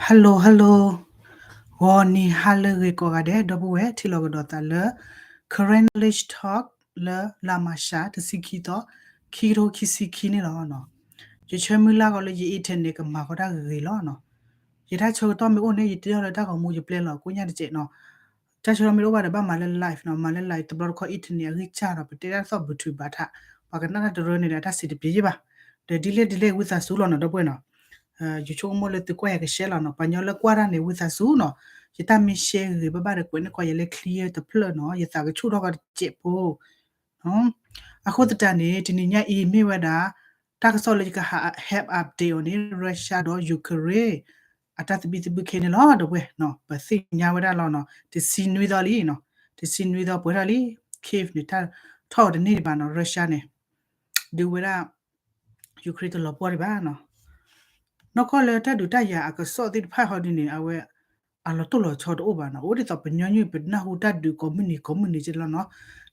Hello hello, ဂီၤနံၤဟါလၢအဂ့ၤကိးဂၤဒဲး ဒီပုၢ်ဝဲၢ်ထံၣ်လိာ်ကဒီးသးလၢ Karen Knowledge Talk လၢလါမၢ်ၡး တဆံခံသီ ခံကထိခံဆံခံန့ၣ်လီၤ. ယဆၢမုၢ်လၢ်ဂီၤလၢယ internet ကမၤဃီတၢ်ဂ့ၤဂ့ၤလီၤ. ယတၢ်ဆၢကတီၢ်မ့ၢ်အိၣ်န့ၣ် ယတ့ထီၣ်လၢတၢ်ဂီၤမူ ယပျဲလီၤအကိညၣ်တစဲးနီၤ. တၢ်ဆၢကတီၢ်မ့ၢ်တအိၣ်ဘၣ်ဒီး ဘၣ်မၤလၢ live နီၤ, မၤလၢ live တဘျီတခီၣ် internet အဂံၢ်စၢ်ဒီး ပတဲတၢ်သီၣ်ဘုးထုးဘၣ်ထး, ပှၤကနၣ်တၢ်တရၢန့ၣ်ဒီး တၢ်စံးတပျ့ၤယ့ၣ်ဘၣ်. ဒီးဒ်လဲၣ်ဒ်လဲၣ် ဝံသးစူၤလီၤနီၤ ဒီပုၢ်ဝဲၢ်နီၤ. ယဆိကမိၣ်လၢသုကွၢ်ယၤကရှဲလီၤနီၤ, ပှၤညီလၢကွၢ်တၢ်န့ၣ် ဝံသးစူၤနီၤ. ယတၢ်မ့ၢ်ရှဲဂ့ၤဂ့ၤဘၣ်ဘၣ်ဒီး ကွဲးန့ၢ်ကွၢ်ယၤလၢ clear တဖျၢၣ်နီၤ, ယသးကဆူၣ်ထီၣ်ကီးတစဲးဖိ အဃိသတးန့ၣ် တနံၤညါအံၤမ့ၢ်ဝဲဒၣ် တၢ်ကစီၣ်လၢယကဟး have update အီၤန့ၣ် Russia ဒီး Ukraine အတၢ်သဘံၣ်သဘုၣ်ခဲန့ၣ်လီၤ ဒီပုၢ်ဝဲၢ်နီၤ. ပသ့ၣ်ညါဝဲဒၣ်လီၤနီၤ, တဆံနွံသီလံနီၤ, တဆံနွံသီပှဲၤထီၣ်လံ. Kyiv န့ၣ် တၢ်ထီၣ်အီၤတန့ၢ်ဒံးဘၣ်နီၤ, Russia န့ၣ် ဒုးဝဲဒၣ် Ukraine တလီၤပှီၢ်ဒံးဘၣ်နီၤ. နီၢ်ကီၢ်လၢတၢ်ဒုးတၢ်ယၤအကစီၣ်သ့ၣ်တဖၣ်ဟီဒ်န့ၣ် အဝဲ အလီၤတိၢ်လီၤဆီတအိၣ်ဘၣ်နီၤ. အိၣ်ဒ်သိးပညီနုၢ် ပနၢ်ဟူတၢ်ဒုးကိးမုၢ်နံၤကိးမုၢ်နံၤကလီၤနီၤ.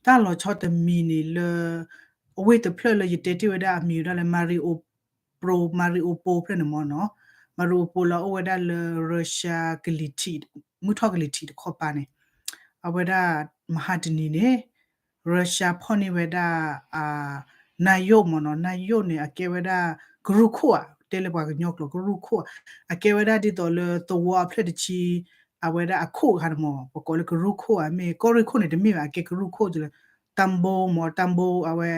တၢ်လီၤဆီတမံၤန့ၣ်လၢ အဝ့ၢ်တဖျၢၣ်လၢယတဲတ့ၢ်ဝဲဒၣ်အမံၤဝဲဒၣ်လၢ Mariupol, Mariupol ဖျၢၣ်န့ၣ်မ့ၢ်နီၤ. Mariupol လၢအိၣ်ဝဲဒၣ်လၢ Russia ကလံၤထံး, မုၢ်ထီၣ်ကလံၤထံးတခီပၤန့ၣ် အဝဲဒၣ်မဟါတနံၤန့ၣ် Russia ဖီၣ်န့ၢ်ဝဲဒၣ် နၢ်ယိၣ်မ့ၢ်နီၤ, နၢ်ယိၣ်န့ၣ် အကဲဝဲဒၣ် ကရူၢ်ခိၣ်ဧါ, တဲလၢပှၤကညီကျိာ် ကရူၢ်ခိၣ်ဧါ, အကဲဝဲဒၣ်ဒ်သိးလၢသဝီအဖျၢၣ်တဆံ အဝဲဒၣ်အခိၣ်အခါန့ၣ်မ့ၢ် ပကိးလၢကရူၢ်ခိၣ်ဧါ, မ့ၢ်ကီၢ်ရ့ၣ်ခိၣ်န့ၣ်တမ့ၢ်ဘၣ်, အကဲကရူၢ်ခိၣ်လၢ တၢ်ဘိမ့ၢ် တၢ်ဘိ အဝဲ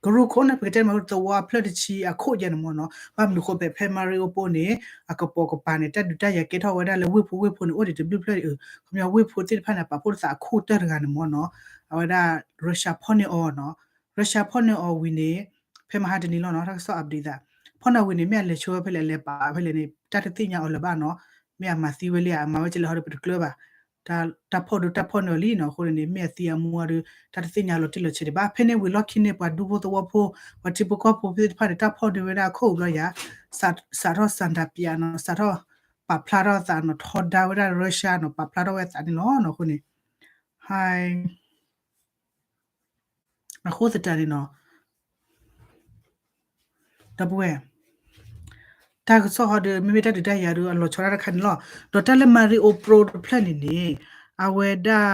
ကရူၢ်ခိၣ်န့ၣ် ပကတဲမ့ၢ်သဝီအဖျၢၣ်တဆံအခိၣ်ယဲန့ၣ်မ့ၢ်နီၤ. ဘၣ်မနုၤဃိဖဲ ဖဲ Mariupol န့ၣ် အကပိာ်ကပၤန့ၣ် တၢ်ဒုးတၢ်ယၤကဲထီၣ်ဝဲဒၣ်လၢဝ့ၢ်ဖိဝ့ၢ်ဖိန့ၣ် အိၣ်ဒံးတဘျုးဖျၢၣ်အံၤ, ခီပညီဝ့ၢ်ဖိသ့ၣ်တဖၣ်န့ၣ် ပာ်ဖှိၣ်တသးအခိၣ်တၢၢ်တဂၤန့ၣ်မ့ၢ်နီၤ. အဝဲဒၣ် Russia ဖီၣ်န့ၢ်အီၤနီၤ, Russia ဖီၣ်န့ၢ်အီၤဝံၤန့ၣ် ဖဲမဟါတနံၤလီၤနီၤ တၢ်ကစီၣ် update သး, ဖီၣ်န့ၢ်ဝံၤန့ၣ် မ့ၢ်အလဲၤဆိဝဲဖဲလဲၣ် အလဲၤပာ်ဖဲလဲၣ်န့ၣ် တၢ်တသ့ၣ်ညါအီၤလၢၤဘၣ်နီၤ. မ့ၢ်အမၤသံဝဲလံဧါ အမၤဝဲကလဲၣ်ဟီဒီးပတကျၢၤဘၣ်. တၢ်ဖီၣ်ဒိတၢ်ဖီၣ်န့ၢ်အီၤလံနီၤ, အဃိန့ၣ် မ့ၢ်အသံအမူအီၤဒီး တၢ်တသ့ၣ်ညါလီၤတံၢ်လီၤဆဲးဒံးဘၣ်. ဖဲန့ၣ်ဝံၤလီၢ်ခံန့ၣ် ပှၤဒူဖိသဝီဖိ ပှၤထံဖိကီၢ်ဖိသ့ၣ်တဖၣ်န့ၣ် တၢ်ဖီၣ်န့ၢ်ဝဲဒၣ်အခိၣ်ဘျီယၤ စးထီၣ် စးထီၣ် စးထီၣ် ပာ်ဖျါထီၣ်အသးနီၤ, ထီဒါဝဲဒၣ် Russia နီၤ, ပာ်ဖျါထီၣ်ဝဲအသးန့ၣ်လီၤနီၤ. အဃိန့ၣ် ဟါ အဃိသတးန့ၣ်နီၤ ဒီပုၢ်ဝဲၢ် တၢ်ကစီၣ်ဟီဒီး မ့မ့ၢ်တၢ်ဒုးတၢ်ယၤဒီး အလီၤဆီဒၣ်တခါန့ၣ်လီၤ. ဒီးတၢ်လၢ Mariupol တဖျၢၣ်န့ၣ်န့ၣ် အဝဲဒၣ်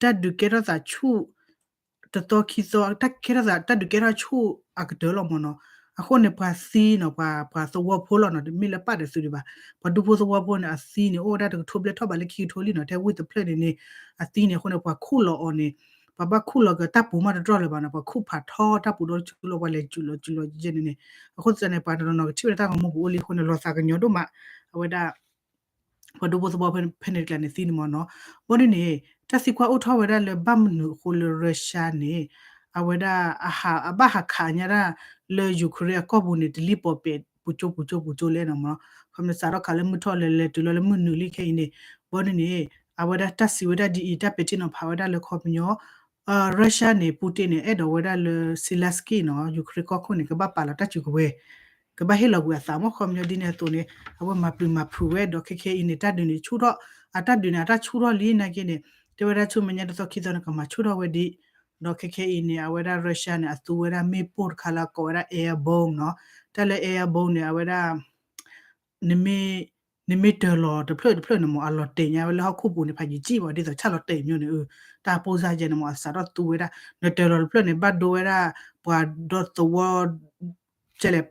တၢ်ဒုးကဲထီၣ်သးဆူၣ် တသီခံသီ တၢ်ကဲထီၣ်သး တၢ်ဒုးကဲထီၣ်ဆူၣ်အကတၢၢ်လီၤမ့ၢ်နီၤ. အဃိန့ၣ် ပှၤသံနီၤ ပှၤ ပှၤသဝီဖိလီၤနီၤ, တမ့ၢ်လၢပာ်ဒီးသုဒံးဘၣ်. ပှၤဒူဖိသဝီဖိန့ၣ် အသံန့ၣ် အိၣ်ဝဲဒၣ်တကထိဘျဲၣ်ထီၣ်ဘးလၢခံကထိလံနီၤ, ထဲဝ့ၢ်တဖျၢၣ်န့ၣ်န့ၣ် အသံန့ၣ် အဃိန့ၣ် ပှၤခူၣ်လီၤအီၤန့ၣ် ပှၤဘၣ်ခူၣ်လီၤက့ၤတၢ်ပူၤမးတတြီၢ်လၢၤဘၣ်နီၤ, ပှၤခူၣ်ဖးထီတၢ်ပူၤဒီးဆူလီၤ ပှၤလဲၤစုာ်လီၤစုာ်လီၤယဲန့ၣ်န့ၣ်, အဃိသတးန့ၣ် ပှၤတနီၤနီၤကထံၣ်ဝဲဒၣ်တၢ်ဂီၤမူပူၤအိၣ်လံအဃိန့ၣ် လီၤသးကညီၤဒိၣ်မး, အဝဲဒၣ် ပှၤဒူဖိသဝီဖိဖဲန့ၣ်တကျါန့ၣ်သံန့ၣ်မ့ၢ်နီၤ. ဘၣ်ဒ်န့ၣ် တၢ်သံကွၢ်အိၣ်ထီၣ်ဝဲဒၣ်လၢဘၣ်မနုၤအဃိလၢ Russia န့ၣ် အဝဲဒၣ်အဘၣ်ဟးခးညါဒၣ်လၢ Ukraine အကီၢ်ပူၤန့ၣ် တလံၣ်ပီၤပဲာ်ပူၤကၠိပူၤကၠိပူၤကၠိလဲၣ်နီၤမ့ၢ်နီၤ. ခီမ့ၢ်စးထီၣ်ခးလၢမုၢ်ထီၣ်လဲၤလဲၤ တုၤလီၤလၢမုၢ်နုာ်လံခဲအံၤန့ၣ်, ဘၣ်ဒ်န့ၣ် အဝဲဒၣ်တၢ်စံးဝဲဒၣ်ဒ်အံၤ တၢ်ပဲာ်ထံနီၤဖးဝဲဒၣ်လၢခီပညီ Russia န့ၣ် Putin န့ၣ် အဲၣ်ဒိးဝဲဒၣ်လၢ Zelensky နီၤ Ukraine ကီၢ်ခိၣ်န့ၣ် ကဘၣ်ပာ်လီၤတၢ်စုကဝဲၤ ကဘၣ်ဟ့ၣ်လီၤကွံာ်အသးမ့ၢ်ခီပညီဒ်န့ၣ်အသိးန့ၣ် အဝဲမၤပျံၤမၤဖုးဝဲဒီးခဲခဲအံၤန့ၣ် တၢ်ဒုးန့ၣ်ဆူၣ်ထီၣ် အတၢ်ဒုးန့ၣ် အတၢ်ဆူၣ်ထီၣ်လံနာ်က့န့ၣ် တဲဝဲဒၣ်ဆူမဲာ်ညါတသီခံသီန့ၣ် ကမၤဆူၣ်ထီၣ်ဝဲဒံး ဒီးခဲခဲအံၤန့ၣ် အဝဲဒၣ် Russia န့ၣ် အသူဝဲဒၣ်မ့ၣ်ပိၢ်တခါလၢအကိးဝဲဒၣ် air bomb နီၤ တၢ်လၢ air bomb န့ၣ် အဝဲဒၣ် နမ့ၢ် နမ့ၢ်တၢၤလီၤတဖျၢၣ်တဖျၢၣ်န့ၣ်မ့ၢ် အလီၤတဲာ်ညါဝဲလၢဟီၣ်ခိၣ်ပူၤန့ၣ် ဖးယံာ်ကံၣ်မ့ၢ် ဒ်သိးဆၣ်လီၤတဲာ်မ့ၢ်န့ၣ် တၢ်ပိၢ်စၢ်ယဲန့ၣ်မ့ၢ် အစးထီၣ်သူဝဲဒၣ် နတၢၤလီၤတဖျၢၣ်န့ၣ် ဘၣ်ဒိဝဲဒၣ် ပှၤဒီသဝီ ကဲလဲၣ်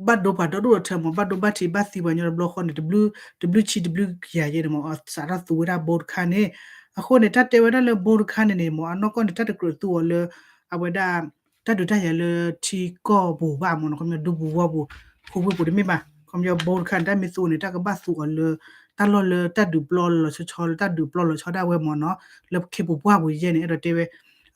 ဘၣ်ဒိပှၤဒီဒူၣ်ဒီထၢမ့ၢ် ဘၣ်ဒိဘၣ်ထံးဘၣ်သံပှၤညီတဘျီဃီန့ၣ် တဘျုးဆံတဘျုးကယၤယဲန့ၣ်မ့ၢ် အစးထီၣ်သူဝဲဒၣ်ဘိတခါန့ၣ် အဃိန့ၣ် တၢ်တဲဝဲဒၣ်လၢဘိတခါန့ၣ်န့ၣ် မ့ၢ်အနီၢ်ကီၢ်န့ၣ် တၢ်တကြၢးသူအီၤလၢ အဝဲဒၣ် တၢ်ဒုးတၢ်ယၤလၢထံကီၢ်ပူၤဘၣ်မ့ၢ်နီၤ ခီပညီဒူပူၤဝီပူၤ ခိဝ့ၢ်ပူၤတမ့ၢ်ဘၣ် ခီပညီဘိတခါန့ၣ် တၢ်မ့ၢ်သူန့ၣ် တၢ်ကဘၣ်သူအီၤလၢ တၢ်လီၢ်လၢတၢ်ဒုးပျီလီၤဆီဆီလၢတၢ်ဒုးပျီလီၤဆီဒၣ်ဝဲမ့ၢ်နီၤ လၢခ့ပူၤပှၢ်ပူၤယဲန့ၣ် အဲၣ်ဒိးတဲဝဲ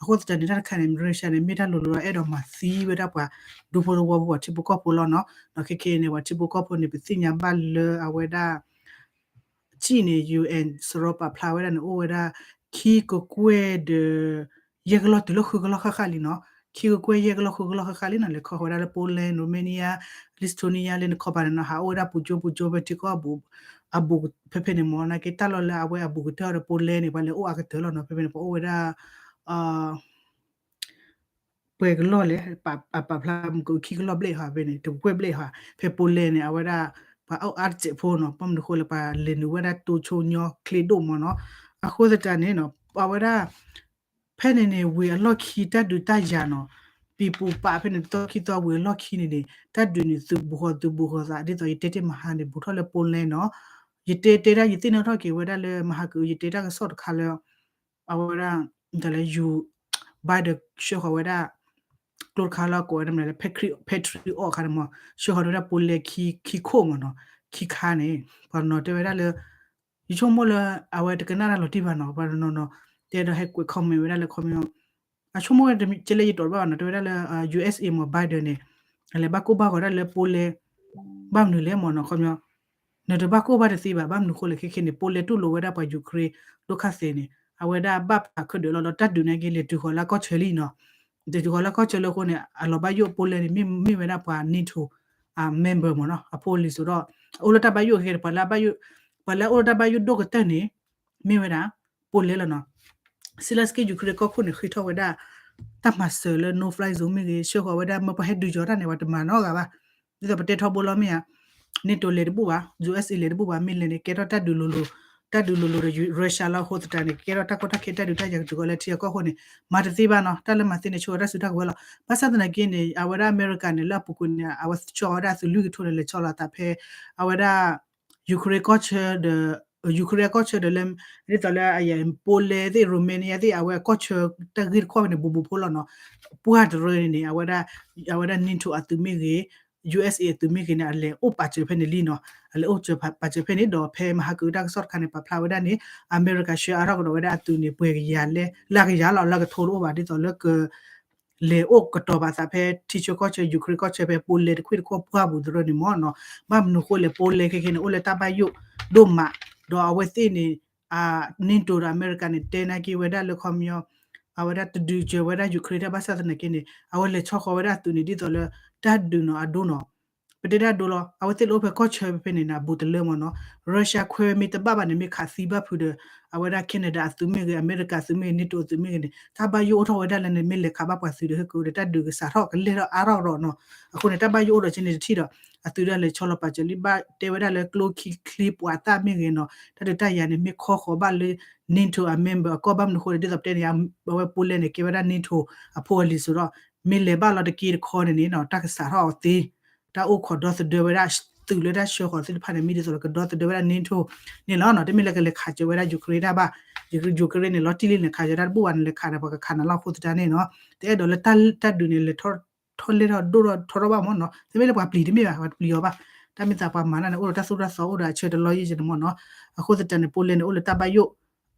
အဃိသတးန့ၣ် တၢ်တခါန့ၣ် Russia န့ၣ် မ့ၢ်တၢ်လိၤလိၤလီၤ အဲၣ်ဒိးမၤသံဝဲဒၣ်ပှၤ ဒူဖိသဝီဖိ ပှၤထံဖိကီၢ်ဖိလီၤနီၤ ဒီးခဲခဲအံၤန့ၣ် ပှၤထံဖိကီၢ်ဖိန့ၣ် ပသ့ၣ်ညါဘၣ်လၢအဝဲဒၣ် ကံၣ်န့ၣ် UN စရီပာ်ဖျါဝဲဒၣ်န့ၣ် အိၣ်ဝဲဒၣ် ခံကကွဲၢ်ဒီး ယဲၢ်ကလီၢ်တုၤလၢဃုကလီၢ်ဃၣ်ဃၣ်လံနီၤ ခံကကွဲၢ်ယဲၢ်ကလီၢ်ဃုကလီၢ်ဃၣ်ဃၣ်လံနီၤ လဲၤခီဃီၤဝဲဒၣ်လၢ Poland Romania Lithuania လၢနခီပၤန့ၣ်နီၤ ဟးအိၣ်ဝဲဒၣ်ပူၤကၠိပူၤကၠိဖဲထံကီၢ်အဘူး အဘူးဖဲဖဲန့ၣ်မ့ၢ် နာ်က့တၢ်လီၢ်လၢအဝဲအဘူးကတၢၢ်ဒီး Poland န့ၣ် ပှၤလဲၤအိၣ်အါကတၢၢ်လီၤနီၤ ဖဲဖဲန့ၣ် ပှၤအိၣ်ဝဲဒၣ် ပှဲၤကလီၢ်လဲၣ်, အပာ်ဖျါမုၢ်ကခံကလီၢ်ဘျဲၣ်ဟါဖဲန့ၣ် တဝဲၢ်ဘျဲၣ်ဟါ, ဖဲ Poland န့ၣ် အဝဲဒၣ် ပှၤအိၣ်အါတစဲးဖိနီၤ, ဘၣ်မနုၤဃိလဲၣ် ပှၤလဲၤနုာ်ဝဲဒၣ်တိဆိညိချ့ဒိၣ်မးနီၤ, အဃိသတးန့ၣ်နီၤ အဝဲဒၣ် ဖဲန့ၣ်န့ၣ် ဝံၤအလီၢ်ခံတၢ်ဒုးတၢ်ယၤနီၤ, ပံၤပူၤပာ်ဖဲန့ၣ် တသီခံသီဝံၤအလီၢ်ခံန့ၣ်န့ၣ် တၢ်ဒုးန့ၣ်သုးဘူးဃီၤသုးဘူးဃီၤသး ဒ်သိးယတဲတ့ၢ်မဟါန့ၣ် ဘူးထီၣ်လၢ Poland နီၤ, ယတဲတဲဒၣ် ယသ့ၣ်နီၣ်ထီၣ်က့ၤဝဲဒၣ်လၢမဟါကအု ယတဲတၢ်ကစီၣ်တခါလၢ အဝဲဒၣ် တၢ်လၢ Biden ဆှၢဃီၤဝဲဒၣ် ကျိတခါလၢကိးဝဲဒၣ်မနုၤလဲၣ် Patriot အခါန့ၣ်မး ဆှၢဃီၤဝဲဒၣ် Poland ခံခိၣ်မးနီၤ, ခံခါန့ၣ် ပှၤနီၤတဲဝဲဒၣ်လၢ ယဆိကမိၣ်လၢ အဝဲတကနၣ်တၢ်လီၤတံၢ်ဘၣ်နီၤ, ပှၤနီၤနီၤ တဲဒီးဟဲကွဲး comment ဝဲဒၣ်လၢ comment အဆိကမိၣ်ဝဲ ကဲလၢယတီၤတဘၣ်ဘၣ်နီၤ, တဲဝဲဒၣ်လၢ USA မး Biden န့ၣ် အလဲၤဘၣ်ကိၢ်ဘၣ်ဂီၤဒၣ်လၢ Poland ဘၣ်မနုၤလဲၣ်မးနီၤ, ခီပညီ နတဘၣ်ကိၢ်ဘၣ်တသ့ဘၣ်, ဘၣ်မနုၤဃိလဲၣ် ခဲခဲန့ၣ် Poland တူၢ်လိာ်ဝဲဒၣ်ပှၤ Ukraine ဒိၣ်ခါသဲးန့ၣ် အဝဲဒၣ်ဘၣ်ဖးခဲဒၢးလီၤ, ဒီးတၢ်ဒုးန့ၣ်က့ လဲၤတုၤဃီၤလၢကီၢ်ဆၢလံနီၤ, လဲၤတုၤဃီၤလၢကီၢ်ဆၢလၢအဃိန့ၣ် အလီၤဘၣ်ယိၣ် Poland န့ၣ် မ့ၢ်မ့ၢ်ဝဲဒၣ်ပှၤ NATO အ member မးနီၤ, အဖိအလံၤစိၤဒီး အိၣ်လၢတၢ်ဘၣ်ယိၣ်ခဲခဲန့ၣ် ပှၤလၢ ပှၤလၢအိၣ်လၢတၢ်ဘၣ်ယိၣ်ဒိၣ်ကတၢၢ်န့ၣ် မ့ၢ်ဝဲဒၣ် Poland လီၤနီၤ, Zelenskyy Ukraine ကီၢ်ခိၣ်န့ၣ် ဃ့ထီၣ်ဝဲဒၣ် တၢ်မၤစၢၤလၢ no fly zone မ့ၢ်ဂ့ၤ, ဆှၢဃီၤဝဲဒၣ် မ့ၢ်ပှၤဟဲဒုးယီၤတၢ်န့ၣ် ပှၤတမၤနီတဂၤဘၣ်, ဒ်သိးပတဲထီဘိလီၤမ့ၢ်ဧါ, NATO လဲၤတဘူၣ်ဘၣ်, USA လဲၤတဘူၣ်ဘၣ်, မ့ၢ်လဲၤန့ၣ် ကဲထီၣ်တၢ်ဒုးလိၤလိၤ, တၢ်ဒုးလိၤလိၤဒီး Russia လီၤ, အဃိသတးန့ၣ် ကဲထီၣ်တၢ်ကီတၢ်ခဲတၢ်ဒုးတၢ်ယၤကတုၤဃီၤလၢထံအကီၢ်ခိၣ်န့ၣ် မၤတသ့ဘၣ်နီၤ, တၢ်လၢမၤသ့န့ၣ် ဆိဝဲဒၣ်စုတၢ်ကဝဲၤလီၤ, ဘၣ်ဆၣ်သနာ်က့န့ၣ် အဝဲဒၣ်အမဲရကၤန့ၣ် လၢအပူၤကွံာ်န့ၣ် အဝဲဆီၣ်ဝဲဒၣ်အသုးလွံၢ်ကထိန့ၣ် လဲၤဆီၣ်လီၤအသးဖဲ အဝဲဒၣ် Ukraine ကီၢ်ဆၢဒီး Ukraine ကီၢ်ဆၢဒီးလၢ ဒ်သိးလၢအယၤ Poland သ့ၣ် Romania သ့ၣ် အဝဲကီၢ်ဆၢတၢ်ဂ့ၢ်တခီၣ်ဖဲန့ၣ် ဘူးဘူးဖိလီၤနီၤ, ပှၢ်တရၢန့ၣ်န့ၣ် အဝဲဒၣ် အဝဲဒၣ် NATO အသုးမ့ၢ်ဂ့ၤ, USA အသုးမ့ၢ်ဂ့ၤန့ၣ် အလဲၤအိၣ်ပာ်စၢၤဖဲန့ၣ်လံနီၤ, အလဲၤအိၣ်ပာ်စၢၤဖဲန့ၣ်ဒီး ဖဲမဟါကအုတၢ်ကစီၣ်တခါန့ၣ် ပာ်ဖျါဝဲဒၣ်န့ၣ် အမဲရကၤဆှၢအါထီၣ်ကဒီးဝဲဒၣ်အသုးန့ၣ် ပှဲၤကယၤလဲၣ် လၢကယၤလီၤ လၢကထိတအိၣ်ဘၣ် ဒ်သိးလၢက လဲၤအိၣ်ကတီၤပာ်သးဖဲထံဆၢကီၢ်ဆၢ Ukraine ကီၢ်ဆၢဖဲ Poland တခွ့ၣ်တခီၣ်ပှၢ်ပူၤတရၢန့ၣ်မ့ၢ်နီၤ, ဘၣ်မနုၤဃိလဲၣ် Poland ခဲခဲန့ၣ် အိၣ်လၢတၢ်ဘၣ်ယိၣ်ဒိၣ်မး, ဒီးအဝဲသ့ၣ်န့ၣ် NATO ဒီးအမဲရကၤန့ၣ် တဲနာ်က့ဝဲဒၣ်လၢခီပညီ အဝဲဒၣ်တဒုးစၢၤဝဲဒၣ် Ukraine တၢ်ဘၣ်ဆၣ်သနာ်က့န့ၣ် အဝဲလဲၤဆီၣ်ဃီၤဝဲဒၣ်အသုးန့ၣ် ဒ်သိးလၢ တၢ်ဒုးနီၤအဒိနီၤ, ပတဲဒၣ်ဒိလီၤ အဝဲသ့ၣ်လၢအိၣ်ဖဲကီၢ်ဆၢဖဲန့ၣ်န့ၣ် ဘူးတလၢမ့ၢ်နီၤ, Russia ခွဲမ့ၢ်တဘၣ်ဘၣ်န့ၣ် မ့ၢ်ခးသံဘၣ်ဖုးဒီး အဝဲဒၣ် Canada အသုးမ့ၢ်ဂ့ၤ အမဲရကၤအသုးမ့ၢ်ဂ့ၤ NATO အသုးမ့ၢ်ဂ့ၤန့ၣ် တၢ်ဘၣ်ယိၣ်အိၣ်ထီၣ်ဝဲဒၣ်လၢန့ၣ် မ့ၢ်လဲၤခးဘၣ်ပှၤသုးဒီးဟဲကဒီး တၢ်ဒုးကစးထီၣ်ကလဲၢ်ထီၣ်အါထီၣ်ဒီးနီၤ, အဃိန့ၣ် တၢ်ဘၣ်ယိၣ်အိၣ်ဒီးက့န့ၣ်တထံၣ်ဒီး အသုးဒၣ်လဲၤဆီလီၤပာ်စၢၤလံ ဘၣ်တဲဝဲဒၣ်လၢကျိခံချ့ပှၤသၣ်မ့ၢ်ဂ့ၤနီၤ တၢ်ဒုးတၢ်ယၤန့ၣ် မ့ၢ်ခီဃီၤဘၣ်လၢ NATO အ member အကီၢ် ဘၣ်မနုၤဃိန့ၣ် ဒ်သိးပတဲန့ၣ် အဝဲ Poland န့ၣ် ကဲဝဲဒၣ် NATO အဖိအလံၤစိၤဒီး မ့ၢ်လဲၤဘၣ်လီၤတက့တခီန့ၣ်န့ၣ်နီၤ တၢ်ကစးထီၣ်အီၤသ့ တၢ်အိၣ်ခိးဒီသဒၢဝဲဒၣ် သုးလၢတၢ်ဆှၢဃီၤသ့ၣ်တဖၣ်န့ၣ် မ့ၢ်ဒ်သိးလၢကဒီသဒၢဝဲဒၣ် NATO န့ၣ်လီၤနီၤ, တမ့ၢ်လၢကလဲၤခးစၢၤဝဲဒၣ် Ukraine တၢ်ဘၣ်, Ukraine န့ၣ် လီၤတံၢ်လံန့ၣ် ခးစၢၤတၢ်တဘူၣ်ဘၣ်န့ၣ် လဲၤခးဒီးပှၤကခးနၤလီၤအဃိသတးန့ၣ်နီၤ, တအဲၣ်ဒိးလၢတၢ်ဒုးန့ၣ် လဲၤထီၣ်လဲၢ်ထီၣ်ဒိၣ်ထီၣ်ထီထီၣ်ဘၣ်မ့ၢ်နီၤ, တမ့ၢ်လၢပှၤပျံၤတမ့ၢ်ဘၣ် ပှၤတပျံၤအီၤဘၣ်, တၢ်မ့ၢ်သးပှၤမၤတၢ်န့ၣ် အိၣ်ဒီးတၢ်သိၣ်တၢ်သီ အိၣ်ဒီးအဆၢတလီၢ်ယံၢ်န့ၣ်မ့ၢ်နီၤ, အဃိသတးန့ၣ် Poland န့ၣ် အိၣ်လၢတၢ်ဘၣ်ယိၣ်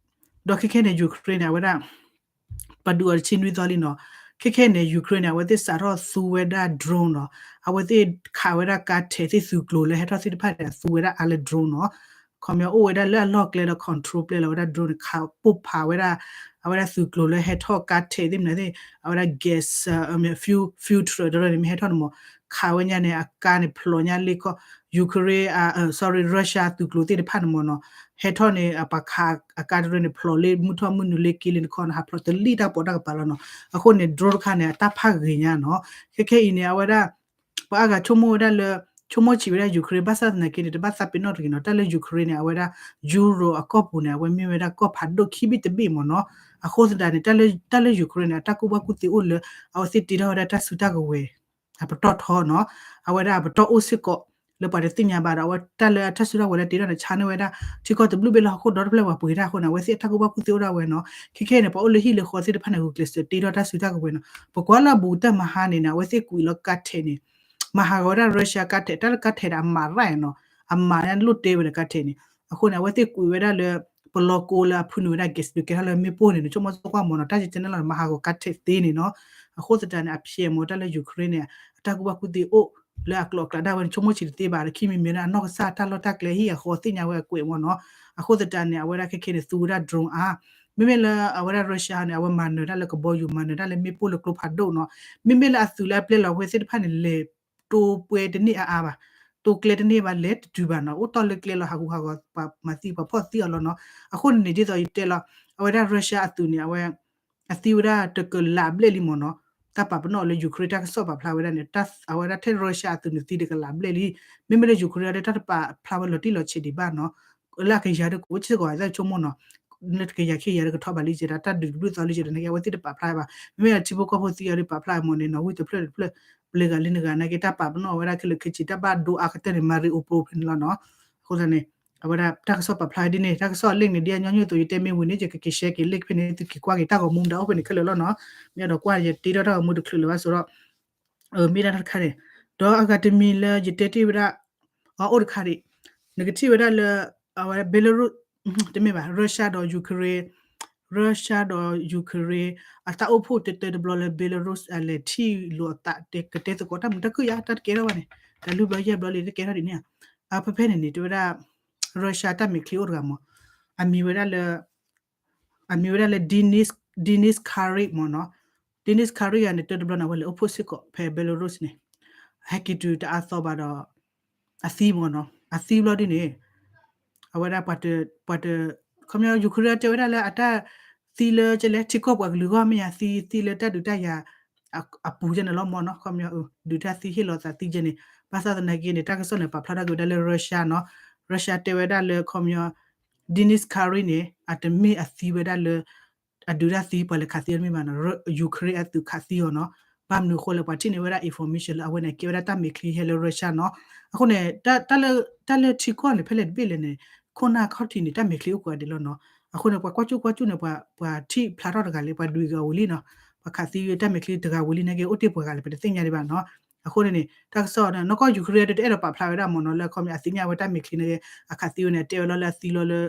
ဒီးခဲခဲန့ၣ် Ukraine န့ၣ် အဝဲဒၣ် ပှၤဒုးအီၤတဆံနွံသီလံနီၤ, ခဲခဲန့ၣ် Ukraine န့ၣ် အဝဲသ့ၣ်စးထီၣ်သူဝဲဒၣ် drone နီၤ, အဝဲသ့ၣ်ခးဝဲဒၣ်ကါထဲးသ့ၣ်သုးကျိၤလၢဟဲထီၣ်သ့ၣ်တဖၣ်န့ၣ် အသူဝဲဒၣ်အါလၢ drone နီၤ, ခီပညီအိၣ်ဝဲဒၣ်လၢအလီၢ်ကျဲဒီး control ပျဲလီၤဝဲဒၣ် drone န့ၣ် ခးပိၢ်ဖးဝဲဒၣ် အဝဲဒၣ်သုးကျိၤလၢဟဲထီၣ်ကါထဲးသ့ၣ်မနုၤသ့ၣ် အဝဲဒၣ် gas fuel filter တရၢန့ၣ် မ့ၢ်ဟဲထီၣ်န့ၣ်မ့ၢ် ခးဝဲညါန့ၣ် အကါန့ၣ်ဖျိးညါလ့ၢ်ခီၣ် Ukraine အ sorry Russia သုးကျိၤသ့ၣ်တဖၣ်န့ၣ်မ့ၢ်နီၤ, ဟဲထီၣ်န့ၣ် အပှၤခးအကါတရၢန့ၣ် ဖျိးလၢမုၢ်ထီၣ်မုၢ်နုာ်လၢက့လၢနခီန့ၣ် ဟးဖျိးတလံၣ်တၢ်ပိာ်တၢ်ကပၤလီၤနီၤ, အဃိန့ၣ် drone တခါန့ၣ် အတၢ်ဖးဂ့ၤညါနီၤ, ခဲခဲအံၤန့ၣ် အဝဲဒၣ် ပှၤအါဂၤဆိကမိၣ်ဝဲဒၣ်လၢ ဆိကမိၣ်ဆံးဝဲဒၣ် Ukraine ဘၣ်ဆၣ်သနာ်က့န့ၣ် တဘၣ်သးပ့ၤနီၣ်တဂ့ၤနီၤ, တၢ်လၢ Ukraine န့ၣ် အဝဲဒၣ် Europe အကီၢ်ပူၤန့ၣ် အဝဲမ့ၢ်ဝဲဒၣ်ကီၢ်ဖးဒိၣ်ခံဘ့ၣ်တဘ့ၣ်မ့ၢ်နီၤ, အဃိသတးန့ၣ် တၢ်လၢ တၢ်လၢ Ukraine န့ၣ် အတၢ်ကူၣ်ဘၣ်ကူၣ်သ့အိၣ်လၢ အဝဲသ့ၣ်တ့ထီၣ်ဝဲဒၣ်တၢ်စုတၢ်ကဝဲၤ အပတီၢ်ထီနီၤ, အဝဲဒၣ်အပတီၢ်အိၣ်စ့ၢ်ကီး လၢပှၤတသ့ၣ်ညါဘၣ်ဒီး အဝဲတၢ်လၢအတၢ်စုတၢ်ကဝဲၤလၢတ့ထီၣ်န့ၣ် ဆါန့ၢ်ဝဲဒၣ် ထံကီၢ်တဘျုးဘ့ၣ်လၢဟီၣ်ခိၣ်ဒီတဖျၢၣ်ပှၤပှ့ၤတၢ်အဃိန့ၣ် အဝဲသ့ၣ်အတၢ်ကူၣ်ဘၣ်ကူၣ်သ့အိၣ်ဒၣ်ဝဲနီၤ, ခဲခဲန့ၣ် ပှၤအိၣ်လၢဟံၣ်လၢဃီသ့ၣ်တဖၣ်န့ၣ် ဂုာ်ကျဲးစၢးတ့ထီၣ်တၢ်စုတၢ်ကဝဲၤနီၤ, ပကွၢ်လၢအဘူးကတၢၢ်မဟါန့ၣ်န့ၣ် အဝဲသ့ၣ်ကွံာ်လီၤကါထဲးန့ၣ် မၤဟးဂီၤဝဲဒၣ် Russia ကါထဲး တၢ်လၢကါထဲးဒီးအမၤရၣ်နီၤ, အမၤန့ၣ်လိၣ်တဲဝဲဒီးကါထဲးန့ၣ်, အဃိန့ၣ် အဝဲသ့ၣ်ကွံာ်ဝဲဒၣ်လၢ ပလီကိလၢအဖုနုာ်ဝဲဒၣ် gas ဒုးကဲထီၣ်လၢမ့ၣ်ပိၢ်န့ၣ် နဆိကမိၣ်ကွၢ်မ့ၢ်နီၤ, တၢ်ယတဲန့ၣ်လီၤ မၤဟးဂီၤကါထဲးသ့န့ၣ်နီၤ, အဃိသတးန့ၣ် အဖျဲၣ်မ့ၢ်တၢ်လၢ Ukraine န့ၣ် အတၢ်ကူၣ်ဘၣ်ကူၣ်သ့အိၣ်လၢအကျိၤအကျဲဒၣ်ဝဲန့ၣ် ဆိကမိၣ်ဆံးတသ့ဘၣ် ဒီးခံမံၤမံၤဒၣ်အနီၢ်ကစၢ်တၢ်လီၢ်တၢ်ကျဲဟံၣ်အဃီသ့ၣ်ညါဝဲအကွဲးမ့ၢ်နီၤ, အဃိသတးန့ၣ် အဝဲဒၣ်ခဲခဲန့ၣ် သူဝဲဒၣ် drone အါ မ့မ့ၢ်လၢအဝဲဒၣ် Russia န့ၣ် အဝဲမၤနၢၤတၢ်လၢကဘီယူၤ မၤနၢၤတၢ်လၢမ့ၣ်ပိၢ်လၢကျိဖးဒိၣ်နီၤ, မ့မ့ၢ်လၢအသုးလၢအပျဲလီၤဝဲသ့ၣ်တဖၣ်န့ၣ် လဲၤတိပှဲၤတန့ၢ်အါအါဘၣ်, တိကျဲတန့ၢ်ဘၣ် လဲၤတတုၤဘၣ်နီၤ, အိၣ်တီၢ်လၢကျဲလီၤ ဟးဂူာ်ဟးဂီၤ ပှၤမၤသံပှၤဖီၣ်သံအီၤလီၤနီၤ, အဃိန့ၣ်န့ၣ် ဒ်သိးယတဲလီၤ အဝဲဒၣ် Russia အသုးန့ၣ် အဝဲ အသံဝဲဒၣ်တကလးဘျဲၣ်လံမ့ၢ်နီၤ, တၢ်ပာ်ပနီၣ်လၢ Ukraine တၢ်ကစီၣ်ပာ်ဖျါဝဲဒၣ်န့ၣ် အဝဲဒၣ်ထဲ Russia အသုးန့ၣ်သံတကလးဘျဲၣ်လံ, မ့မ့ၢ်လၢ Ukraine ဒၣ်တၢ်တပာ်ဖျါဝဲလီၤတံၢ်လီၤဆဲးဒံးဘၣ်နီၤ, လၢအကယၤဒၣ်ကအိၣ်စ့ၢ်ကီး သးဆိကမိၣ်နီၤ, လၢတကယၤခံကယၤဒၣ်ကထီၣ်ဘးလံကဲဒၣ် တၢ်ဒုးတဘျုးသီလံကဲဒၣ်နာ်က့ အဝဲသ့ၣ်တပာ်ဖျါဘၣ်, မ့မ့ၢ်ထံဖိကီၢ်ဖိသံအီၤဒုးပာ်ဖျါအမီၢ်န့ၣ်နီၤ ဝံတဖျၢၣ်တဖျၢၣ် ပျဲဂၤလံနဂၤနာ်က့ တၢ်ပာ်ပနီၣ်ဝဲဒၣ်ခဲလၢာ်ခဲဆ့ တၢ်ဘၣ်ဒိအါကတၢၢ်န့ၣ် Mariupol ဖဲန့ၣ်လီၤနီၤ, အဃိသတးန့ၣ် အဝဲဒၣ်တၢ်ကစီၣ်ပာ်ဖျါဒ်န့ၣ် တၢ်ကစီၣ်အ link န့ၣ် ဒ်အညီနုၢ်အသိး ယတဲမ့ၢ်ဝံၤန့ၣ် ယကက့ၤ share က့ၤ link ဖဲန့ၣ် သုက့ၤကွၢ်က့ၤတၢ်ဂီၤမူမတၤအိၣ်ဖဲန့ၣ်ခဲလၢာ်လီၤနီၤ, မ့ၢ်အဲၣ်ဒိးကွၢ်ယတဲထီၣ်တၢ်ဂီၤမူတချုးလၢၤဘၣ်ဆိုတော့ မ့ၢ်ဒၣ်တၢ်တခါန့ၣ်, ဒီးအဂၤတမံၤလၢယတဲတ့ၢ်ဝဲဒၣ် အအိၣ်တခါဒံး, နကထံၣ်ဝဲဒၣ်လၢ အဝဲ Belarus တမ့ၢ်ဘၣ် Russia ဒီး Ukraine, Russia ဒီး Ukraine အတၢ်အိၣ်ဖှိၣ်တဲတဲတဘျီလၢ Belarus အလဲၤထံၣ်လိာ်အသးတဲကတဲသကိးတၢ်မုာ်တၢ်ခုၣ်ယါ တၢ်တကဲထီၣ်ဘၣ်န့ၣ်, တၢ်လုၢ်ဘျီယဲၢ်ဘျီလံ တကဲထီၣ်ဒ်န့ၣ်ဧါ, အဖဲဖဲန့ၣ်န့ၣ် တဲဝဲဒၣ် Russia တၢ်မဲာ်ချံအိၣ်တဂၤမး, အမံၤဝဲဒၣ်လၢ အမံၤဝဲဒၣ်လၢ Denys, Denys Karlik မ့ၢ်နီၤ, Denys Karlik ဂၤန့ၣ် တၢ်တဘျီန့ၣ် အဝဲလဲၤအိၣ်ဖှိၣ်စ့ၢ်ကီးဖဲ Belarus န့ၣ်, ဟဲက့ၤတုၤတအါသီဘၣ်ဒီး အသံမ့ၢ်နီၤ, အသံဘျီဒ်န့ၣ် အဝဲဒၣ်ပှၤတ, ပှၤတ, ခီပညီ Ukraine တဲဝဲဒၣ်လၢအတၢ်သံလၢကလဲၤထံကီၢ်ပှၤကလုာ်ဂီၢ်မ့ၢ်ယါသံ, သံလၢတၢ်ဒုးတၢ်ယၤ အပူၤကဲန့ၣ်လီၤမ့ၢ်နီၤ, ခီပညီ ဒုးတၢ်သံဟ့ၣ်လီၤသးသံကဲန့ၣ်, ဘၣ်ဆၣ်သနာ်က့န့ၣ် တၢ်ကစီၣ်န့ၣ် ပာ်ဖျါထီၣ်က့ၤဝဲဒၣ်လၢ Russia နီၤ, Russia တဲဝဲဒၣ်လၢခီပညီ Denys Karlik န့ၣ် အတမ့ၢ်အသံဝဲဒၣ်လၢ အဒုးတၢ်သံပှၤလဲၤခးသံအီၤတမ့ၢ်ဘၣ်နီၤ, Ukraine အသုးခးသံအီၤနီၤ, ဘၣ်မနုၤအဃိလဲၣ် ပှၤထံၣ်န့ၢ်ဝဲဒၣ် information လၢအဝဲန့ၣ်ကဲဝဲဒၣ်တၢ်မဲာ်ချံဟဲလၢ Russia နီၤ, အဃိန့ၣ် တၢ်လၢထံကီၢ်န့ၣ် ဖဲလဲၣ်တဘ့ၣ်လဲၣ်န့ၣ် ခိၣ်နၢ်ခီၣ်ထံးန့ၣ် တၢ်မဲာ်ချံအိၣ်ကိးဂၤဒဲးလီၤနီၤ, အဃိန့ၣ် ပှၤကွၢ်ကၠူၣ်ကွၢ်ကၠူၣ်န့ၣ် ပှၤထံၣ်ဖျါထီၣ်တဂၤလံ ပှၤဒွံးဂၤဝံၤလံနီၤ, ပှၤခးသံတၢ်မဲာ်ချံတဂၤဝံၤလံနာ်က့ အိၣ်တ့ၢ်ပှဲၤဂၤလၢၤ ပတသ့ၣ်ညါဒံးဘၣ်နီၤ, အဃိန့ၣ်န့ၣ် တၢ်ကစီၣ်နီၢ်ကီၢ် Ukraine ဒၣ်တအဲၣ်ဒိးပာ်ဖျါဝဲဒၣ်မ့ၢ်နီၤ, လၢခီပညီအသ့ၣ်ညါဝဲတၢ်မဲာ်ချံန့ၣ် အခးသံဝဲန့ၣ် အတဲဝဲလီၤလၢအသံလီၤလၢ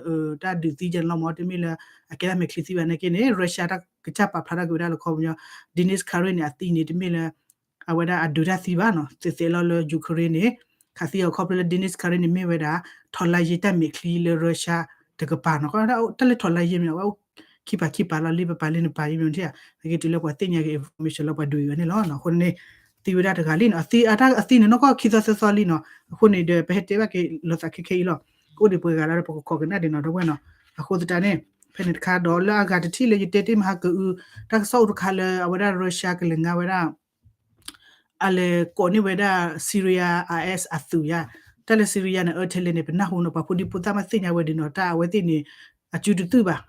တၢ်ဒုးသံကဲန့ၣ်လီၤမ့ၢ် တမ့ၢ်လၢ အကဲတၢ်မဲာ်ချံသံဘၣ်နာ်က့န့ၣ် Russia တၢ်ကစၢ်ပာ်ဖျါထီၣ်က့ၤဝဲဒၣ်လၢခီပညီ Denys Karlik န့ၣ် အသံန့ၣ် တမ့ၢ်လၢ အဝဲဒၣ်အဒုးတၢ်သံဘၣ်နီၤ, သဲးသဲးလီၤလၢ Ukraine န့ၣ် ခးသံအီၤခီဖျိလၢ Denys Karlik န့ၣ် မ့ၢ်ဝဲဒၣ် ထောက်လှမ်းရေး တၢ်မဲာ်ချံလၢ Russia တကပၤနီၤ, တၢ်လၢ ထောက်လှမ်းရေး မ့ၢ်နီၤ အဝဲအိၣ်ခံပၤခံပၤလီၤ လံပပၤလံနပၤယမ့ၢ်ထံၣ်ဧါ, နာ်က့တုၤလၢပှၤသ့ၣ်ညါက့ၤ information လၢပှၤဒွံးဝဲန့ၣ်လီၤ, အဃိန့ၣ် သံဝဲဒၣ်တဂၤလံနီၤ, အသံန့ၣ်နီၢ်ကီၢ်ခံသီသၢသီလံနီၤ, အဃိန့ၣ်ဒီး ပဟဲတဲဘၣ်က့ၤလိာ်သးခဲခဲအံၤလီၤ, ကအိၣ်ဒံးပှဲၤဂၤလီၤဒီး ပကခိးကနၣ်ဒံးနီၤ ဒီပုၢ်ဝဲၢ်နီၤ, အဃိသတးန့ၣ် ဖဲန့ၣ်တခါဒီးလၢအဂၤတထံၣ်လၢယတဲတ့ၢ်မဟါကအု တၢ်ကစီၣ်အိၣ်တခါလၢအဝဲဒၣ် Russia ကလဲၤငါဝဲဒၣ် အလဲၤကိးန့ၢ်ဝဲဒၣ် Syria IS အသုးယါ, တၢ်လၢ Syria န့ၣ် အၢထဲလဲၣ်န့ၣ် ပနၢ်ဟူနီၤ ပှၤဖိဒံဖိသၣ်မ့ၢ်သ့ၣ်ညါဝဲဒၣ်နီၤ, တၢ်အဝဲသ့ၣ်န့ၣ် အစုတသုၣ်ဘၣ်,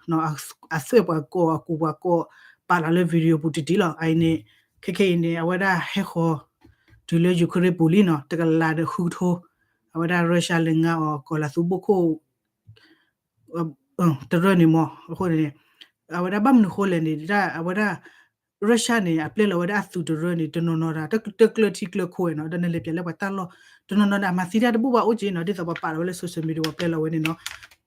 အသွဲၣ်ပှၤကိး အကူးပှၤကိး ပာ်လီၤလၢ video ပူၤတံၢ်တံၢ်လီၤ, အအံၤန့ၣ် ခဲခဲအံၤန့ၣ် အဝဲဒၣ်ဟဲဃီၤ တုၤလၢ Ukraine ပူၤလံနီၤ, တကလးဒီးဃုကထိ, အဝဲဒၣ် Russia လဲၤငါအီၤ ကီၤလၤသူဘိၣ်ခိၣ် တရၢန့ၣ်မ့ၢ် အဃိန့ၣ် အဝဲဒၣ်ဘၣ်မနုၤဃိလဲၣ်န့ၣ် အဝဲဒၣ် Russia န့ၣ် အပျဲလီၤဝဲဒၣ်အသုးတရၢန့ၣ် တနီၤနီၤဒၣ် တကျၢၤထံကျၢၤခိၣ်နီၤ, ဒီးနလဲၤပၠးလၢပှၤတၢ်လီၢ် တနီၤနီၤန့ၣ် အမၤသံတၢ်တဘူၣ်ဘၣ်အိၣ်က့နီၤ, ဒ်သိးပှၤပာ်လီၤဝဲလၢ social media ပှၤပျဲလီၤဝဲန့ၣ်နီၤ,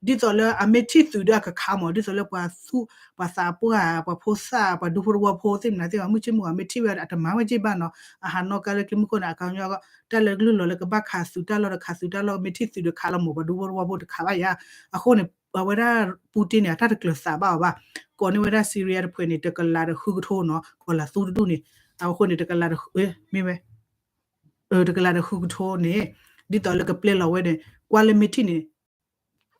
ဒ်သိးလၢအမ့ၢ်ထံၣ်သုးဒီးအကခးမး, ဒ်သိးလၢပှၤသူၣ် ပှၤသးပှၢ် ပှၤဖိသၣ် ပှၤဒူဖိတဝီဖိသ့ၣ်မနုၤသ့ၣ်မနုၤ မုၢ်ဆ့ၣ်မုၢ်ဂီၤ မ့ၢ်ထံၣ်ဝဲအတမၤဝဲက့ဘၣ်နီၤ, အဟးနီၣ်ကါလၢကျဲမုၢ်ခိၣ်န့ၣ် အခီပညီ တၢ်လၢကလုၢ်လီၤလၢကဘၣ်ခးသုးတၢ်လီၢ်ဒီးခးသုးတၢ်လီၢ် မ့ၢ်ထံၣ်သုးဒီးခးလီၤမး ပှၤဒူဖိတဝီဖိတခးဘၣ်ယါ, အဃိန့ၣ် အဝဲဒၣ် Putin န့ၣ် အတၢ်တကျၢၤသးဘၣ်အီၤဘၣ်, ကိးန့ၢ်ဝဲဒၣ် Syria တဖုန့ၣ် တကလးဒီးဃုကထိနီၤ, ကီၤလၤသူတဒူၣ်န့ၣ်, အဃိန့ၣ် တကလးဒီး မ့ၢ်ဝဲ တကလးဒီးဃုကထိန့ၣ် ဒ်သိးလၢကပျဲလီၤဝဲန့ၣ် ကွၢ်လၢမ့ၢ်ထံၣ်န့ၣ်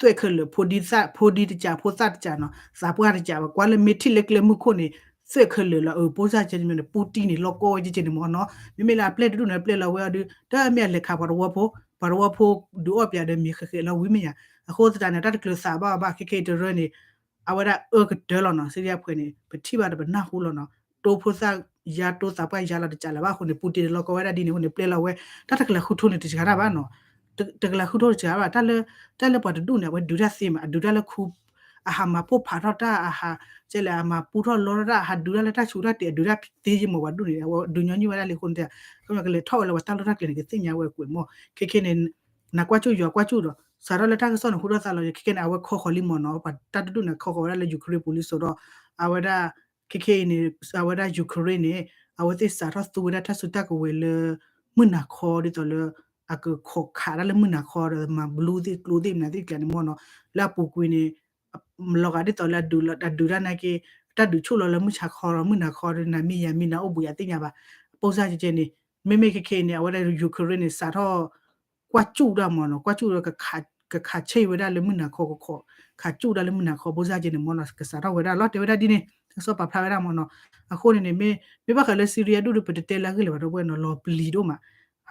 သွဲၣ်ခဲလၢာ် ဖိဒံသၣ် ဖိဒံတကး ဖိသၣ်တကးနီၤ သးပှၢ်တကးဘၣ် ကွၢ်လၢမ့ၢ်ထံၣ်လၢကျဲမုၢ်ခိၣ်န့ၣ် သွဲၣ်ခဲလၢာ်လီၤ. အၢ ပိၢ်စၢ်ကဲန့ၣ်မ့ၢ်န့ၣ် Putin န့ၣ် လီၤကီဝဲကဲကဲန့ၣ်မ့ၢ်နီၤ. မ့မ့ၢ်လၢအပျဲၢ်တဒူၣ်န့ၣ် ပျဲလီၤဝဲအီၤဒုး တၢ်မ့ၢ်အလဲၤခးပှၤတဝီဖိ ပှၤတဝီဖိဒုးအီၣ်ပၠးဒီးမ့ၤဃဲးဃဲးလီၤဝံၤမ့ၢ်ယါ. အဃိသတးန့ၣ် တၢ်တကျၢၤသးဘၣ်အီၤဘၣ် ခဲခဲအံၤတရၢန့ၣ် အဝဲဒၣ်အၢကတၢၢ်လီၤနီၤ. စံယါဖှဲးန့ၣ် ပထံၣ်ဘၣ်ဒီးပနၢ်ဟူလီၤနီၤ. တိဖိသၣ်ယါတိသးပှၢ်ယါလီၤတကးလၢၤဘၣ်အဃိန့ၣ် Putin န့ၣ် လီၤကီဝဲဒၣ်ဒ်န့ၣ်အဃိန့ၣ် ပျဲလီၤဝဲ တၢ်တကလးဃုကထိန့ၣ် တစှၤတၢ်ဘၣ်နီၤ. တကလးဃုကထိတစှၤဘၣ် တၢ်လၢ တၢ်လၢပှၤတဒူၣ်န့ၣ် အဝဲဒုးတၢ်သ့မး အဒုးတၢ်လၢခူ အဟးမၤပိၢ်ဖးထီၣ်တၢ် အဟး ကဲလဲၣ် အမၤပူထီၣ်လီထီၣ်တၢ် အဟးဒုးတၢ်လၢတၢ်ဆူးတၢ်တံး အဒုးတၢ်သ့ယမး ပှၤဒူၣ်န့ၣ် အဝဲဒုးညီနုၢ်ဝဲဒၣ်လံအဃိန့ၣ် ကမၣ်ကလဲၤထီၣ်ဝဲလၢပှၤတၢ်လီၢ်တၢ်ကျဲၤန့ၣ် ကသ့ၣ်ညါဝဲကွဲးမး ခဲခဲန့ၣ် နကွၢ်ကၠူၣ်ယွၤကွၢ်ကၠူၣ်ဒီး စးထီၣ်လၢတၢ်ကစီၣ်န့ၣ် ဟူထီၣ်သါလီၤ ခဲခဲန့ၣ် အဝဲခီဃီၤလံမးနီၤ ပှၤတၢ်တဒူၣ်န့ၣ် ခီဃီၤဝဲဒၣ်လၢ Ukraine ပူၤလံစိးဒီး အဝဲဒၣ် ခဲခဲအံၤန့ၣ် အဝဲဒၣ် Ukraine န့ၣ် အဝဲသ့ၣ်စးထီၣ်သူဝဲဒၣ်တၢ်စုတၢ်ကဝဲၤလၢ မုၢ်နၤခီ ဒ်သိးလၢ အကခိးခးတၢ်လၢမုၢ်နၤခီဒီး မၤဘျူသ့ၣ်ကျိသ့ၣ်မနုၤသ့ၣ်ကျါန့ၣ်မးနီၤ လၢအပူၤကွံာ်န့ၣ် လီၤဂာ်ဒ်သိးလၢအဒုးတၢ်နာ်က့ တၢ်ဒုးဆူၣ်လီၤလၢမုၢ်ဆါခီဒီး မုၢ်နၤခီဒီး နၤမ့ၢ်ယၤမ့ၢ်နၤအိၣ်ဘှံးယၤသ့ၣ်ညါဘၣ် ပိၢ်စၢ်ကဲကဲန့ၣ် မ့မ့ၢ်ခဲခဲအံၤန့ၣ် အဝဲဒၣ် Ukraine န့ၣ် စးထီၣ် ကွၢ်ကၠူၣ်တၢ်မးနီၤ ကွၢ်ကၠူၣ်ဒီး ကခးဆဲးဝဲဒၣ်လၢမုၢ်နၤခီကခီး ခးကၠူၣ်တၢ်လၢမုၢ်နၤခီ ပိၢ်စၢ်ကဲန့ၣ်မးနီၤ ကစးထီၣ်ဝဲဒၣ်လီၤ တဲဝဲဒၣ်ဒ်န့ၣ် တၢ်ကစီၣ်ပာ်ဖျါဝဲဒၣ်မ့ၢ်နီၤ. အဃိန့ၣ်န့ၣ် မ့ၢ် မ့ၢ်ဘၣ်ဃးလၢ Syria ဒူၣ်ဒီး ပတတဲလၢအဂ့ၢ်လၢၤဘၣ် ဒီပုၢ်ဝဲၢ်နီၤ, လီၤပျံၤဒိၣ်မး,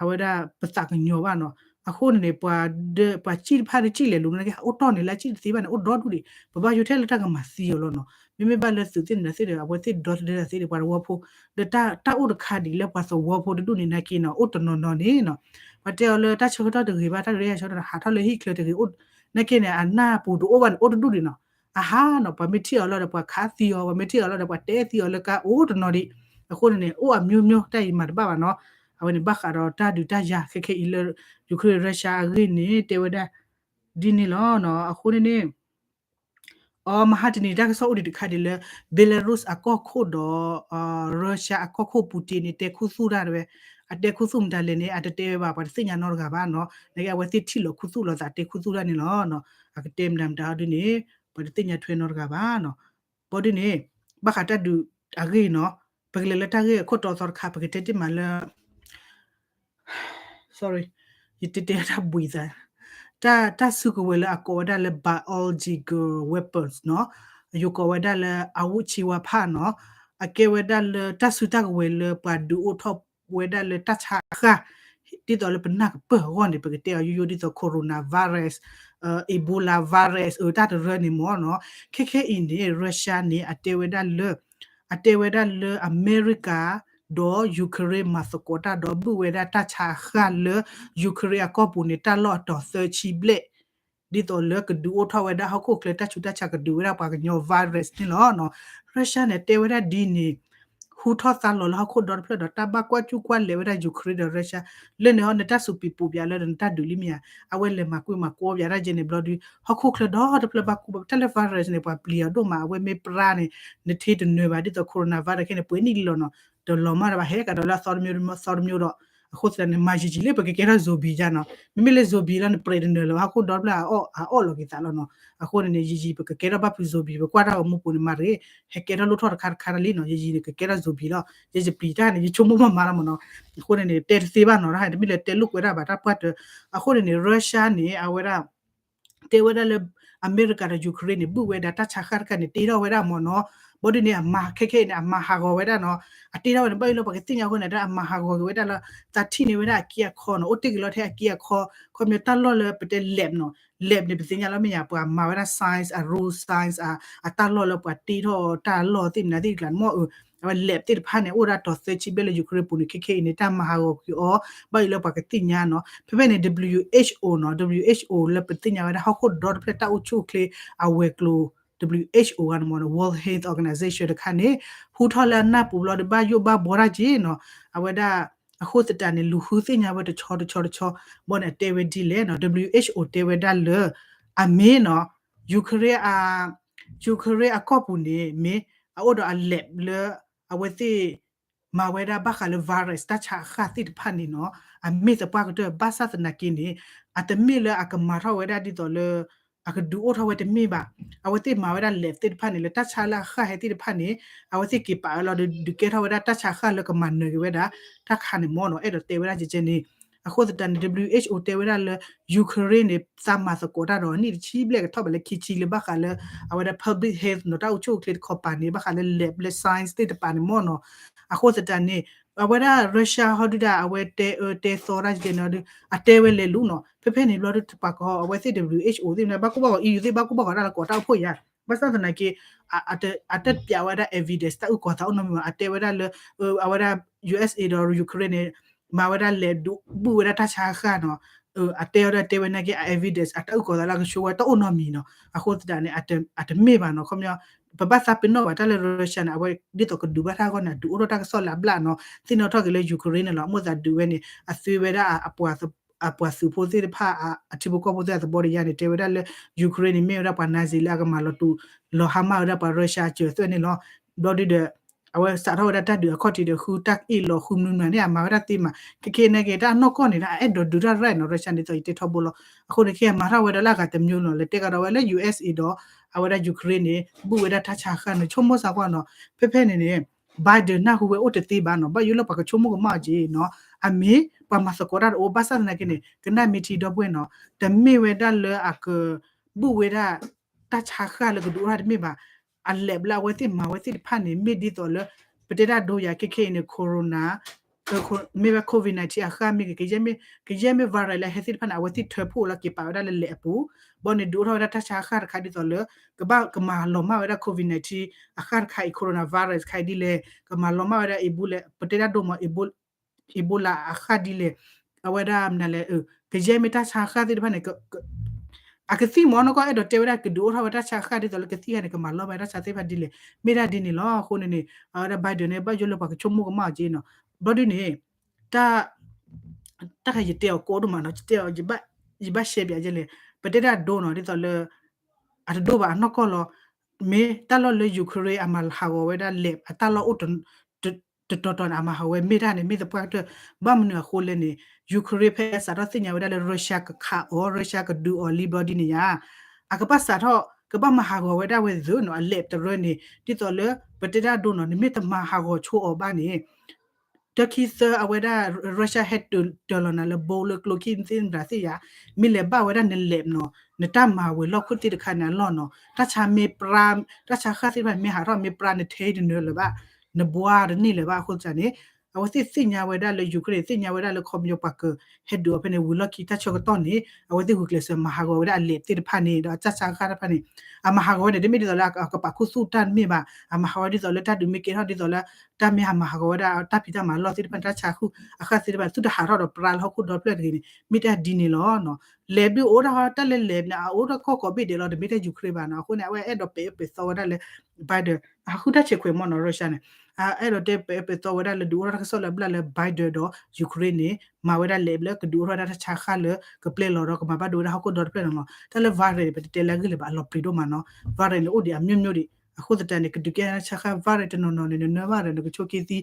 အဝဲဒၣ်ပသးကညီၤဘၣ်နီၤ. အဃိန့ၣ်န့ၣ် ပှၤ ပှၤစံၣ်တဖၣ်န့ၣ် စံၣ်လဲၤလူၤနာ်က့ အိၣ်တီၢ်န့ၣ်လၢအစံၣ်တသ့ဘၣ်န့ၣ် အိၣ်ဒီဒူၣ်ဒံး, ပဘၣ်ယိၣ်ထဲလၢတၢ်ကမၤသံအီၤလီၤနီၤ. မ့မ့ၢ်ဘၣ်လၢသုးသ့ၣ်န့ၣ်သ့ၣ်ဒီး အဝဲသ့ၣ်ဒီသဒၢသ့ၣ်ဒီး ပှၤသဝီဖိ ဒီးတၢ်အိၣ်တခါဒံးလၢပှၤသဝီဖိတဒူၣ်န့ၣ်နာ်က့န့ၣ် အိၣ်တနီၤနီၤန့ၣ်နီၤ. ပှၤတဲအီၤလၢတၢ်ဆၢကတီၢ်တဂ့ၤဘၣ်, တၢ်တရ့အဆၢကတီၢ် ဟးထီၣ်လၢဟံၣ်ချၢတဂ့ၤ, နာ်က့န့ၣ် အနၢ်ပူၤတအိၣ်ဘၣ်န့ၣ် အိၣ်တဒူၣ်ဒံးနီၤ. အဟါနီၤ ပှၤမ့ၢ်ထံၣ်အီၤလီၤဒီး ပှၤခးသံအီၤ, ပှၤမ့ၢ်ထံၣ်အီၤလီၤဒီး ပှၤတဲသံအီၤလၢကါအိၣ်တနီၤဒံး. အဃိန့ၣ်န့ၣ် အိၣ်အမျိုးမျိုး တၢ်အံၤမၤတဘၣ်ဘၣ်နီၤ. အဝဲန့ၣ်ဘၣ်ဃးဒီးတၢ်ဒုးတၢ်ယၤခဲခဲအံၤလၢ Ukraine Russia အဂ့ၢ်န့ၣ် တဲဝဲဒၣ် ဒ်န့ၣ်လီၤနီၤ. အဃိန့ၣ်န့ၣ် အီ မဟါတနံၤ တၢ်ကစီၣ်အိၣ်ဒံးတခါဒံးလၢ Belarus အကီၢ်ခိၣ်ဒီး Russia အကီၢ်ခိၣ် Putin န့ၣ် တဲခူသူၣ်တၢ်တဝဲ, အတဲခူသူၣ်မတၤလဲၣ်န့ၣ် အတတဲဝဲဘၣ်, ပှၤတသ့ၣ်ညါနီတဂၤဘၣ်နီၤ. နာ်က့ အဝဲသ့ၣ်ထံၣ်လီၤခူသူၣ်လီၤသး တဲခူသူၣ်တၢ်န့ၣ်လီၤ. အကတဲမတၤမတၤအီၤဒ်န့ၣ် ပှၤတသ့ၣ်ညါထွဲနီတဂၤဘၣ်နီၤ. ဘီဒ်န့ၣ် ဘၣ်ဃးတၢ်ဒုးအဂ့ၢ်နီၤ, ပကလဲၤလၢတၢ်ဂ့ၢ်အခိၣ်တီသီတခါ ပကတဲတ့ၢ်မးလၢ sorry, ယတဲတဲတၢ်ဘှံးသး, တၢ် တၢ်စုကဝဲၤလၢအကိးဝဲဒၣ်လၢ biological weapons နီၤ, ယိၤကိးဝဲဒၣ်လၢ อาวุธชีวภาพ နီၤ, အကဲဝဲဒၣ်လၢတၢ်စုတၢ်ကဝဲၤလၢ ပှၤဒုးအိၣ်ထီၣ်ဝဲဒၣ်လၢတၢ်ဆါအဃၢ် ဒ်သိးလၢပနၢ်ကပၢၢ်အဂီၢ်န့ၣ် ပကတဲအီၤယိယိ ဒ်သိး coronavirus, Ebola virus အတၢ်တရၢန့ၣ်မ့ၢ်နီၤ, ခဲခဲအံၤန့ၣ် Russia န့ၣ် အတဲဝဲဒၣ်လၢ အတဲဝဲဒၣ်လၢအမဲရကၤ ဒီး Ukraine မၤသကိးတၢ်ဒီး ဘုၣ်ဝဲဒၣ်တၢ်ဆါအဃၢ်လၢ Ukraine အကီၢ်ပူၤန့ၣ် တၢ်လီၢ်အတီၤသၢဆံဘျဲၣ်, ဒ်သိးလၢကဒုးအိၣ်ထီၣ်ဝဲဒၣ်ဟီၣ်ခိၣ်ချၢတၢ်ဆူးတၢ်ဆါ ကဒုးဝဲဒၣ်ပှၤကညီ virus န့ၣ်လီၤ. Russia န့ၣ် တဲဝဲဒၣ်ဒ်န့ၣ် ဟူထီၣ်သါလီၤလၢဟီၣ်ခိၣ်ဒီတဖျၢၣ်ဒီး တၢ်ဘၣ်ကွၢ်ကူၣ်ကွၢ်လဲၤဝဲဒၣ် Ukraine ဒီး Russia လၢန့ၣ်ဟီ နတၢ်စူးပံးပူၤပၠးလၢနတၢ်ဒုးလံမ့ၢ်ဧါ, အဝဲလဲၤမၤကွံာ်မၤကွီပၠးတၢ်ကဲန့ၣ်ဘျီဒုး ဟီၣ်ခိၣ်ချၢဒီတဖျၢၣ်ဘၣ်ကူၣ်ဘၣ် တၢ်လၢ virus န့ၣ် ပှၤပျံၤအီၤဒိၣ်မး အဝဲမ့ၢ်ပြါန့ၣ် နထံတနၢၤဘၣ် ဒ်သိး coronavirus ခဲန့ၣ် ပှဲၤနံၣ်လီၤနီၤ, တလီၤမၢ်တဘၣ် ဟဲကဒီးလၢအသီတမျိုးတမံၤ သီတမျိုးဒီး အဃိသတးန့ၣ် မၤယံာ်ယံာ်လၢပကကဲထီၣ် zombie ယါနီၤ, မ့မ့ၢ်လၢ zombie လီၤန့ၣ် ပြဲၤတနၢၤလၢၤ ဟီၣ်ခိၣ်ဒီတဖျၢၣ်အအီၣ်လီၤက့ၤသးလီၤနီၤ. အဃိန့ၣ်န့ၣ် ယံာ်ယံာ်ပကကဲထီၣ်ဘၣ်ဖုး zombie ပကွၢ်တၢ်ဂီၤမူပူၤန့ၣ် မၤတဂ့ၤ, ဟဲကဲထီၣ်လိၣ်ထီၣ်တခါတခါတၢ်လံနီၤ, ယံာ်ယံာ်န့ၣ် ကကဲထီၣ် zombie လီၤ, ယယပျံၤတၢ်န့ၣ် ယဆိကမိၣ်မးမးလီၤမ့ၢ်နီၤ. အဃိန့ၣ်န့ၣ် တဲတသ့ဘၣ်နီၤ, တၢ်ဟဲတမ့ၢ်လၢတဲလိာ်ကွဲဒၣ်ဘၣ်တၢ်ပှၢ်တၢၢ်. အဃိန့ၣ်န့ၣ် Russia န့ၣ် အဝဲဒၣ် တဲဝဲဒၣ်လၢ အမဲရကၤဒီး Ukraine န့ၣ် ဘုၣ်ဝဲဒၣ်တၢ်ဆါဃၢ်တခါန့ၣ် တ့ထီၣ်ဝဲဒၣ်မ့ၢ်နီၤ, ဘီဒုးန့ၣ် အမၤခဲခဲအံၤန့ၣ် အမၤဟးဂီၤဝဲဒၣ်နီၤ, အတ့ထီၣ်ဝဲန့ၣ် ဘၣ်အံၤလၢပှၤကသ့ၣ်ညါအဃိန့ၣ် အမၤဟးဂီၤက့ၤဝဲဒၣ်လၢ သးထံၣ်န့ၢ်ဝဲဒၣ်အက့အခီနီၤ, အိၣ်တ့ၢ်က့ၤလီၤထဲအက့အခီ, ခီပညီတၢ်လီၢ်လၢပတဲ lab နီၤ, lab န့ၣ် ပသ့ၣ်ညါလီၤမ့ၢ်ဧါ, ပှၤမၤဝဲဒၣ် science အ raw science အတၢ်လီၢ်လၢပှၤတ့ထီၣ်တၢ်လီၢ်သ့ၣ်မနုၤသ့ၣ်တကျါန့ၣ်မ့ၢ် အဝဲ lab သ့ၣ်တဖၣ်န့ၣ် အိၣ်ဒၣ်တီၤသၢဆံဘျဲၣ်လၢ Ukraine ပူၤန့ၣ် ခဲခဲအံၤန့ၣ် တၢ်မၤဟးဂီၤကွံာ်အီၤ ဘၣ်အံၤလၢပှၤကသ့ၣ်ညါနီၤ. ဖဲဖဲန့ၣ် WHO နီၤ, WHO လၢပသ့ၣ်ညါဝဲဒၣ် ဟီၣ်ခိၣ်ဒီတဖျၢၣ်တၢ်အိၣ်ဆူၣ်အိၣ်ချ့အဝဲၤကျိၤ WHO ဂၤန့ၣ်မ့ၢ်နီၤ, World Health Organization တခါန့ၣ် ဟူထီၣ်လၢအနၢ်ပူၤဘျီဒီး ဘၣ်ယိၣ်ဘၣ်ဘှီတၢ်က့ၤနီၤ, အဝဲဒၣ် အဃိသတးန့ၣ် လူၤဃုသ့ၣ်ညါဝဲတဆီတဆီတဆီ ဘီန့ၣ် အတဲဝဲဒ်လဲၣ်နီၤ, WHO တဲဝဲဒၣ်လၢ အမ့ၢ်နီၤ Ukraine အ Ukraine အကီၢ်ပူၤန့ၣ် မ့ၢ်အအိၣ်ဒီးအ lab လၢ အဝဲသ့ၣ် မၤဝဲဒၣ်ဘၣ်ဃးလၢ virus တၢ်ဆါအဃၢ်သ့ၣ်တဖၣ်န့ၣ်နီၤ, အမ့ၢ်သပှၢ်ကတၢၢ် ဘၣ်ဆၣ်သနာ်က့န့ၣ် အတမ့ၢ်လၢအကမၤထီၣ်ဝဲဒၣ်ဒ်သိးလၢ အကဒုးအိၣ်ထီၣ်ဝဲတမ့ၢ်ဘၣ်. အဝဲသ့ၣ်မၤဝဲဒၣ် lab သ့ၣ်တဖၣ်န့ၣ် လၢတၢ်ဆါလၢအဃၢ်ဟဲသ့ၣ်တဖၣ်န့ၣ် အဝဲသ့ၣ်က့ၤပာ်ဝဲလီၤဒီး ဒုးကဲထီၣ်ဝဲဒၣ်တၢ်ဆါအဃၢ်လၢကမၤနၢၤက့ၤဝဲဒၣ် တၢ်ခါန့ၣ်မ့ၢ်နီၤ, အဲၣ်ဒိးတဲဝဲဒၣ်ကဲကဲန့ၣ်. အဃိသတးန့ၣ် WHO တဲဝဲဒၣ်လၢ Ukraine န့ၣ် သးမၤသကိးတၢ်ဒီးနံၣ်တဆံဘျဲၣ်ကထီၣ်ဘးလၢခံဆံလၢဘၣ်ဃးလၢ အဝဲဒၣ် public health နီၤ, တၢ်အိၣ်ဆူၣ်အိၣ်ချ့တခီပၤန့ၣ် ဘၣ်ဃးလၢ lab လၢ science သ့ၣ်တဖၣ်န့ၣ်မ့ၢ်နီၤ. အဃိသတးန့ၣ် အဝဲဒၣ် Russia ဟီဒုဒၣ် အဝဲတဲအၢတဲသီတၢ်ကဲကဲန့ၣ်ဒီး အတဲဝဲလဲၤလူၤနီၤ. ဖဲဖဲန့ၣ်ဘျီဒုး တပာ်ကီၤ အဝဲသ့ၣ် WHO သ့ၣ်မနုၤ ဘၣ်ကူၣ်ဘၣ်ကီၤ EU သ့ၣ် ဘၣ်ကူၣ်ဘၣ်ကီၤတၢ်လၢကိးတၢ်အိၣ်ဖှိၣ်ယါ, ဘၣ်ဆၣ်သနာ်က့ အတပျးဝဲဒၣ် evidence တၢ်အုၣ်ကီၤသးအိၣ်နီတမံၤဘၣ်. အတဲဝဲဒၣ်လၢ အဝဲဒၣ် USA ဒီး Ukraine န့ၣ် မၤဝဲဒၣ်လဲၤဒုးဘုၣ်ဝဲဒၣ်တၢ်ဆါအဃၢ်နီၤ. အတဲဝဲဒၣ်တဲဝဲနာ်က့ အ evidence အတၢ်အုၣ်ကီၤသးလၢအကဆှိဝဲတအိၣ်နီတမံၤနီၤ. အဃိသတးန့ၣ် အတမ့ၢ်ဘၣ်နီၤ. ခီပညီ ပဘၣ်သးပ့ၤနီၣ်ဘၣ်တၢ်လၢ Russia န့ၣ် အဝဲဒ်သိးကဒုးဘၣ်တၢ်အဂီၢ်န့ၣ် အဒုးအိၣ်ထီၣ်တၢ်ကစီၣ်လၢအဘျၣ်နီၤ. သ့ၣ်နီၣ်ထီၣ်က့ၤလၢ Ukraine န့ၣ်လီၤ. အမိၢ်သးဒုးဝဲန့ၣ် အသွံဝဲဒၣ် အပှၤသုးဖိသ့ၣ်တဖၣ် အထံဖိကီၢ်ဖိသ့ၣ်အသဘီတယါန့ၣ် တဲဝဲဒၣ်လၢ Ukraine န့ၣ် မ့ၢ်ဝဲဒၣ်ပှၤ Nazi လၢအကမၤလီၤတူာ်လီၤဟါမၢ်ဝဲဒၣ်ပှၤ Russia အစၢၤသွဲၣ်န့ၣ်လီၤ. ဘျီဒုဒီး အဝဲစးထီၣ်ဝဲဒၣ်တၢ်ဒုးအခီၣ်ထံးဒီး ဃုတၢ်အ့ၣ်လိာ်ဃုမနုၤမနုၤန့ၣ် အမၤဝဲဒၣ်သ့မး. ခဲခဲနာ်က့ တၢ်အနီၢ်ကီၢ်န့ၣ် အအဲၣ်ဒိးဒုးတၢ် right နီၤ Russia ဒ်သိးယတဲထီဘိလီၤ. အဃိန့ၣ် ခဲအံၤမၤထီၣ်ဝဲဒၣ်လၢအဂၤတမျိုးနီၤ လဲၤတဲကဒီးဝဲလၢ USA ဒီး အဝဲဒၣ် Ukraine န့ၣ် ဘုၣ်ဝဲဒၣ်တၢ်ဆါဃၢ်န့ၣ် ဆိကမိၣ်စ့ၢ်ကီးနီၤ. ဖဲဖဲန့ၣ်န့ၣ် Biden နၢ်ဟူဝဲအိၣ်တသ့ဘၣ်နီၤ. ဘၣ်ယိၣ်လၢပှၤကဆိကမိၣ်ကမၣ်အီၤက့ၤနီၤ. အမ့ၢ်ပှၤမၤသကိးတၢ်တအိၣ် ဘၣ်ဆၣ်သနာ်က့န့ၣ် ကနၣ်မ့ၢ်ထံဒီပုၢ်ဝဲၢ်နီၤ, တမ့ၢ်ဝဲဒၣ်လၢအက ဘုၣ်ဝဲဒၣ်တၢ်ဆါဃၢ်လၢကဒုးအိၣ်ထီၣ်တမ့ၢ်ဘၣ်. အလဲၤဘျါအဝဲသ့ၣ်မၤဝဲသ့ၣ်တဖၣ်န့ၣ် မ့ၢ်ဒ်သိးလၢ ပတဲဒၣ်ဒိယၤခဲခဲအံၤန့ၣ် corona မ့ၢ်ဝဲ covid nineteen အဃၢ်မ့ၢ်ဂ့ၤ ကယဲၢ်မ့ၢ် ကယဲၢ်မ့ၢ် virus လၢဟဲသ့ၣ်တဖၣ်န့ၣ် အဝဲသ့ၣ်ထၢဖှိၣ်လီၤက့ၤပာ်ဝဲဒၣ်လၢလဲၤအပူၤ ဘီန့ၣ်ဒုးအိၣ်ထီၣ်ဝဲဒၣ်တၢ်ဆါအဃၢ်တခါဒ်သိးလၢ ကဘၣ်ကမၤလီၤမၢ်ဝဲဒၣ် covid nineteen အဃၢ်တခါအံၤ coronavirus တခါအံၤဒ်လဲၣ် ကမၤလီၤမၢ်ဝဲဒၣ် Ebola ပတဲဒၣ်ဒိမး Ebola အဃၢ်ဒ်လဲၣ် အဝဲဒၣ်မနုၤလဲၣ် ကယဲၢ်မ့ၢ်တၢ်ဆါအဃၢ်သ့ၣ်တဖၣ်န့ၣ် အကသံၣ်မ့ၢ်နီၢ်ကီၢ်အဲၣ်ဒိးတဲဝဲဒၣ် ကဒုးအိၣ်ထီၣ်ဝဲတၢ်ဆါအဃၢ်ဒ်သိးလၢကသံၣ်ဂၤန့ၣ် ကမၤလီၤမၢ်ဝဲတၢ်ဆါသ့ၣ်တဖၣ်ဒ်လဲၣ် မ့ၢ်ဒၣ်ဒ်န့ၣ်လီၤ. အဃိန့ၣ်န့ၣ် အဝဲဒၣ် Biden န့ၣ် ဘၣ်ယိၣ်လၢပှၤကဆိကမိၣ်ကမၣ်အီၤက့နီၤ ဘျီဒ်န့ၣ် တၢ် တၢ်ခါယတဲအီၤကိးဒိၣ်မးနီၤ ယတဲအီၤ ယဘၣ်ရှဲပၠးယဲလဲၣ် ပတဲဒၣ်ဒိနီၤ ဒ်သိးလၢ အတဒိၣ်ဘၣ်အနီၢ်ကီၢ်လီၤ. မ့ၢ်တၢ်လီၢ်လၢ Ukraine အမၤဟးဂီၤဝဲဒၣ်လဲၤ အတၢ်လီၢ်အိၣ် တတီၤတီၤန့ၣ် အမၤဟးဂီၤဝဲမ့ၢ်တၢ်န့ၣ် မ့ၢ်သပှၢ်ကတၢၢ် ဘၣ်မနုၤအဃိလဲၣ်န့ၣ် Ukraine ဖဲစးထီၣ်သ့ၣ်ညါဝဲဒၣ်လၢ Russia ကခးအီၤ Russia ကဒုးအီၤလံဘျီဒ်န့ၣ်ယါ အကဘၣ်စးထီၣ် ကဘၣ်မၤဟးဂီၤဝဲဒၣ်ဝဲသုးနီၤ အလဲၤတရၢန့ၣ် ဒ်သိးလၢ ပတဲဒၣ်ဒိနီၤ နမ့ၢ်တမၤဟးဂီၤဆိအီၤဘၣ်န့ၣ် တခံသၢအဝဲဒၣ် Russia ဟဲတၢၤလီၤနၤလၢ ဘိလၢကျိခံသ့ၣ်မတၤသ့ၣ်ယါ မ့ၢ်လဲၤဘၣ်ဝဲဒၣ်နလဲၤနီၤ နတၢ်မၤဝဲၤလီၢ်ခိၣ်သ့ၣ်တခါန့ၣ်အလီၢ်နီၤ တၢ်ဆါမ့ၢ်ပြါ တၢ်ဆါဃၢ်သ့ၣ်တဖၣ်မ့ၢ်ဟးထီၣ်မ့ၢ်ပြါနထဲတနၢၤလၢၤဘၣ် နဘှါတန့ၢ်လၢၤဘၣ်အဃိသတးန့ၣ် အဝဲသ့ၣ်သ့ၣ်ညါဝဲဒၣ်လၢ Ukraine သ့ၣ်ညါဝဲဒၣ်လၢခီပညီပှၤကဟဲဒုးအီၤဖဲန့ၣ် ဝံၤလီၢ်ခံတၢ်ဆၢကတီၢ်န့ၣ် အဝဲသ့ၣ်ဂုာ်ကျဲးစၢးမၤဟးဂီၤဝဲဒၣ်အလဲၤသ့ၣ်တဖၣ်န့ၣ် ဒီးတၢ်ဆါဃၢ်တဖၣ်န့ၣ် အမၤဟးဂီၤဝဲန့ၣ် တမ့ၢ်ဒ်သိးလၢအကပာ်ခူသူၣ်တၢ်တမ့ၢ်ဘၣ် အမၤဟးဂီၤဝဲဒ်သိးလၢတၢ်ဒုးမ့ၢ်ကဲထီၣ်ဒ်သိးလၢ တၢ်မ့ၢ်ဟးမၤဟးဂီၤဝဲဒၣ်တၢ်ဖံးတၢ်မၤလီၢ်သ့ၣ်တဖၣ် တၢ်ဆါဃုာ်အဃၢ်သ့ၣ်တဖၣ် သုတဟးထီၣ်ဒီးပြါလၢဟီၣ်ခိၣ်ဒီဖျၢၣ်တဂ့ၤန့ၣ် မ့ၢ်တၢ်ဒ်န့ၣ်လီၤ. လဲၤဒုးအိၣ်ဒၣ်တၢ်လၢလဲၤန့ၣ် အအိၣ်ဒၣ်ကီၢ်ကိးဘ့ၣ်ဒဲးလီၤ တမ့ၢ်ထဲ Ukraine ဘၣ်နီၤ အဃိန့ၣ် အဝဲအဲၣ်ဒိးပဲာ်အၢပဲာ်သီဝဲဒၣ်လၢ Biden အဟးဃုတၢ်ဆဲးခွဲးမ့ၢ်နီၤ Russia န့ၣ် အအဲၣ်ဒိးတဲပဲာ်အၢပဲာ်သီဝဲဒၣ်လၢဒုးအိၣ်ထီၣ်တၢ်ကစီၣ်လၢဘျၣ်လၢ Biden ဒီး Ukraine န့ၣ် မၤဝဲဒၣ်လဲၤဘျၢကဒုးအိၣ်ထီၣ်ဝဲဒၣ်တၢ်ဆါဃၢ်လၢကပျဲလီၤဒီးကမၤဘၣ်ဒိဝဲဒၣ်ဟီၣ်ခိၣ်ဒီတဖျၢၣ်န့ၣ်လီၤ. တၢ်လၢ virus န့ၣ် ပတတဲလၢအဂ့ၢ်လၢၤဘၣ် အလီၤပျံၤဒိၣ်မးနီၤ virus န့ၣ် အိၣ်ဒံးအမျိုးမျိုးဒံး အဃိသတးန့ၣ် ကဒုးကဲထီၣ်တၢ်ဆါဃၢ် virus တနီၤနီၤန့ၣ် နနၢဘၣ်ဒီးနကဆိးက့သံ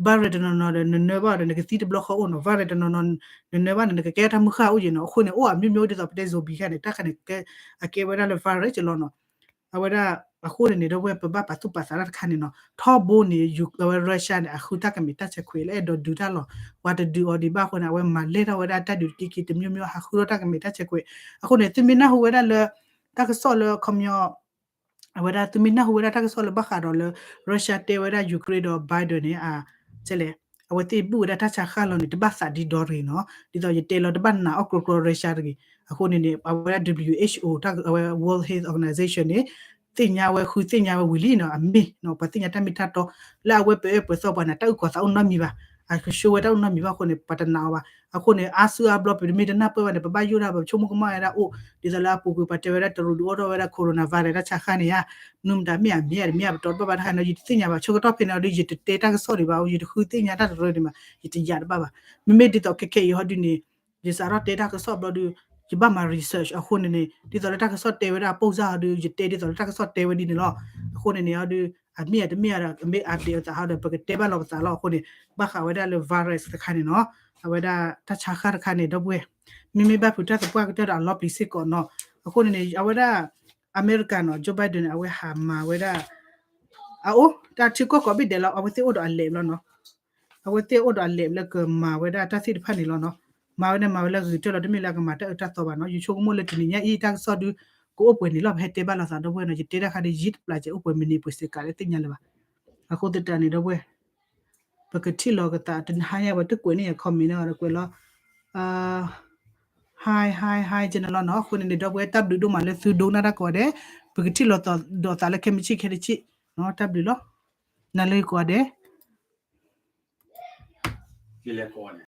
virus တနီၤနီၤဒီးနနၢဘၣ်ဒီးနကသံတဘျီဃီအိၣ်နီၤ virus တနီၤနီၤ နနၢဘၣ်န့ၣ် နကကဲထီၣ်တၢ်မုၢ်ဃၢ်အိၣ်ယံၤနီၤ အဃိန့ၣ် အိၣ်အမျိုးမျိုးဒ်သိးပတဲ zombie ခါန့ၣ် တၢ်ခါန့ၣ် အကဲဝဲဒၣ်လၢ virus ကလီနီၤ အဝဲဒၣ် အဃိန့ၣ်န့ၣ် ဒီပုၢ်ဝဲၢ် ပဘၣ်ပာ်သူၣ်ပာ်သးတၢ်တခါန့ၣ်နီၤ ထီဘိန့ၣ် ယူၤ အဝဲ Russia န့ၣ် အဃုတၢ်ကမဲာ်တၢ်ဆဲးခွဲးလၢအဲၣ်ဒိးဒုးတၢ်လီၤ. ပှၤတဒုးအီၤဒံးဘၣ်အဃိန့ၣ် အဝဲမၤလဲၢ်ထီၣ်ဝဲဒၣ်တၢ်ဒုးတက့ၢ်က့ၢ်တမျိုးမျိုး ဟးဃုထီၣ်တၢ်ကမဲာ်တၢ်ဆဲးခွဲး. အဃိန့ၣ် သုမ့ၢ်နၢ်ဟူဝဲဒၣ်လၢ တၢ်ကစီၣ်လၢခီပညီ အဝဲဒၣ် သုမ့ၢ်နၢ်ဟူဝဲဒၣ်တၢ်ကစီၣ်လၢဘၣ်ဃးဒီးလၢ Russia တဲဝဲဒၣ် Ukraine ဒီး Biden န့ၣ် အ ကလဲၣ် အဝဲသ့ၣ်ဘူၣ်ဝဲဒၣ်တၢ်ဆါဃၢ်လီၤန့ၣ် တဘၣ်သးဒ်ဒီတဂ့ၤနီၤ. ဒ်သိးယတဲလီၤ တဘၣ်နာ်အီၣ်ကြီကြီ Russia တဂ့ၤ. အဃိန့ၣ်န့ၣ် အဝဲဒၣ် WHO တၢ် အဝဲ World Health Organization န့ၣ် သ့ၣ်ညါဝဲဃုသ့ၣ်ညါဝဲဝံၤလံနီၤ အမ့ၢ်နီၤ ပှၤသ့ၣ်ညါတၢ်မ့ၢ်တၢ်တီ လၢအဝဲပအၢပှဲၤသီပှၤန့ၣ် တၢ်အုၣ်ကီၤသးအိၣ်နီတမံၤဘၣ်. အကဆှၢဝဲတၢ်အိၣ်နီတမံၤဘၣ်အဃိန့ၣ် ပှၤတနာ်အီၤဘၣ်. အဃိန့ၣ် အါစုအါဘျီပတမ့ၢ်တနၢ်ပၢၢ်ဘၣ်န့ၣ် ပဘၣ်ယိၣ်ဒၣ် ပဆိကမိၣ်ကမၣ်ဝဲဒၣ်အိၣ် ဒ်သိးလၢအပူၤကွံာ်ပှၤတဲဝဲဒၣ်တရူးဒုးအိၣ်ထီၣ်ဝဲဒၣ် coronavirus တၢ်ဆါဃၢ်န့ၣ်ဧါ မ့ၢ်မတၤမ့ၢ်ဧါ မ့ၢ်ဧါတမ့ၢ်ဧါ ပတီတဘၣ်ဘၣ်တခါန့ၣ် ယတသ့ၣ်ညါဘၣ် ဆၢကတီၢ်ဖဲန့ၣ်အီၤဒုး ယတတဲတၢ်ကစီၣ်ဒံးဘၣ် ယတဃုသ့ၣ်ညါတၢ်တရၢဒံးဘၣ် ယတယၤတဘၣ်ဘၣ်. မ့မ့ၢ်ဒ်သိးခဲခဲအံၤဟီဒုးန့ၣ် ယစးထီၣ်တဲတၢ်ကစီၣ်ဘျီဒုး ယဘၣ်မၤ research အဃိန့ၣ်န့ၣ် ဒ်သိးလၢတၢ်ကစီၣ်တဲဝဲဒၣ်အပိၢ်စၢ်ဟီဒုး ယတဲဒ်သိးလၢတၢ်ကစီၣ်တဲဝဲဒ်န့ၣ်လီၤ. အဃိန့ၣ်န့ၣ်ဟီဒုး အမ့ၢ်ဧါတမ့ၢ်ဧါဒီး အမ့ၢ် update အသးဟီဒီး ပကတဲဘၣ်လီၤပသးလီၤ. အဃိန့ၣ် ဘၣ်ဃးဝဲဒၣ်လၢ virus တခါန့ၣ်နီၤ အဝဲဒၣ်တၢ်ဆါဃၢ်တခါန့ၣ် ဒီပုၢ်ဝဲၢ် မ့မ့ၢ်ဘၣ်ဖုးတၢ်သပှၢ်ကတၢၢ်ဒီးအလီၤပျံၤစ့ၢ်ကီးနီၤ. အဃိန့ၣ်န့ၣ် အဝဲဒၣ် အမဲရကၤနီၤ Joe Biden န့ၣ် အဝဲဟးမၤဝဲဒၣ် အအိၣ်တၢ်ထံကီၢ်ကိးဘ့ၣ်ဒဲးလီၤ အဝဲသ့ၣ်အိၣ်ဒီးအလဲးဘျီနီၤ အဝဲသ့ၣ်အိၣ်ဒီးအလဲးလၢကမၤဝဲဒၣ်တၢ်သ့ၣ်တဖၣ်န့ၣ်လီၤနီၤ. မၤဝဲန့ၣ်မၤဝဲလၢဂ့ၤကတၢၢ်လီၤ တမ့ၢ်လၢအကမၤတၢ်အၢတၢ်သီဘၣ်နီၤ. ယဆိကမိၣ်လၢတနံၤညါအံၤတၢ်ကစီၣ်ဒုး ကအိၣ်ပှဲၤန့ၣ်လီၤ ပဟဲတဲဘၣ်လိာ်သးဒီပုၢ်ဝဲၢ်နီၤ ယတဲတၢ်ခါဒုးယံာ်တပျၢ်စဲးအိၣ်ပှဲၤမံးနံးပှဲၤစဲးကးလၢသ့ၣ်ညါလၢၤဘၣ်. အဃိသတးန့ၣ်ဒီပုၢ်ဝဲၢ် ပကထံၣ်လိာ်ကသးတနဟါညါ ပှၤတကွဲးန့ၢ်ယၤ comment န့ၣ်ဒီးကွဲးလီၤ hi hi hi ကန့ၣ်လီၤနီၤ. အဃိန့ၣ်န့ၣ် ဒီပုၢ်ဝဲၢ် တၢ်ဘျုးဒိၣ်မးလၢသုဒိကနၣ်တၢ်ကိးဂၤဒဲး ပကထံၣ်လိာ်သးဒီးသးလၢခဲမုၢ်ဆ့ၣ်ခဲတဆ့ၣ် တၢ်ဘျုးလီၤ. နၤလၢကိးဂၤဒဲး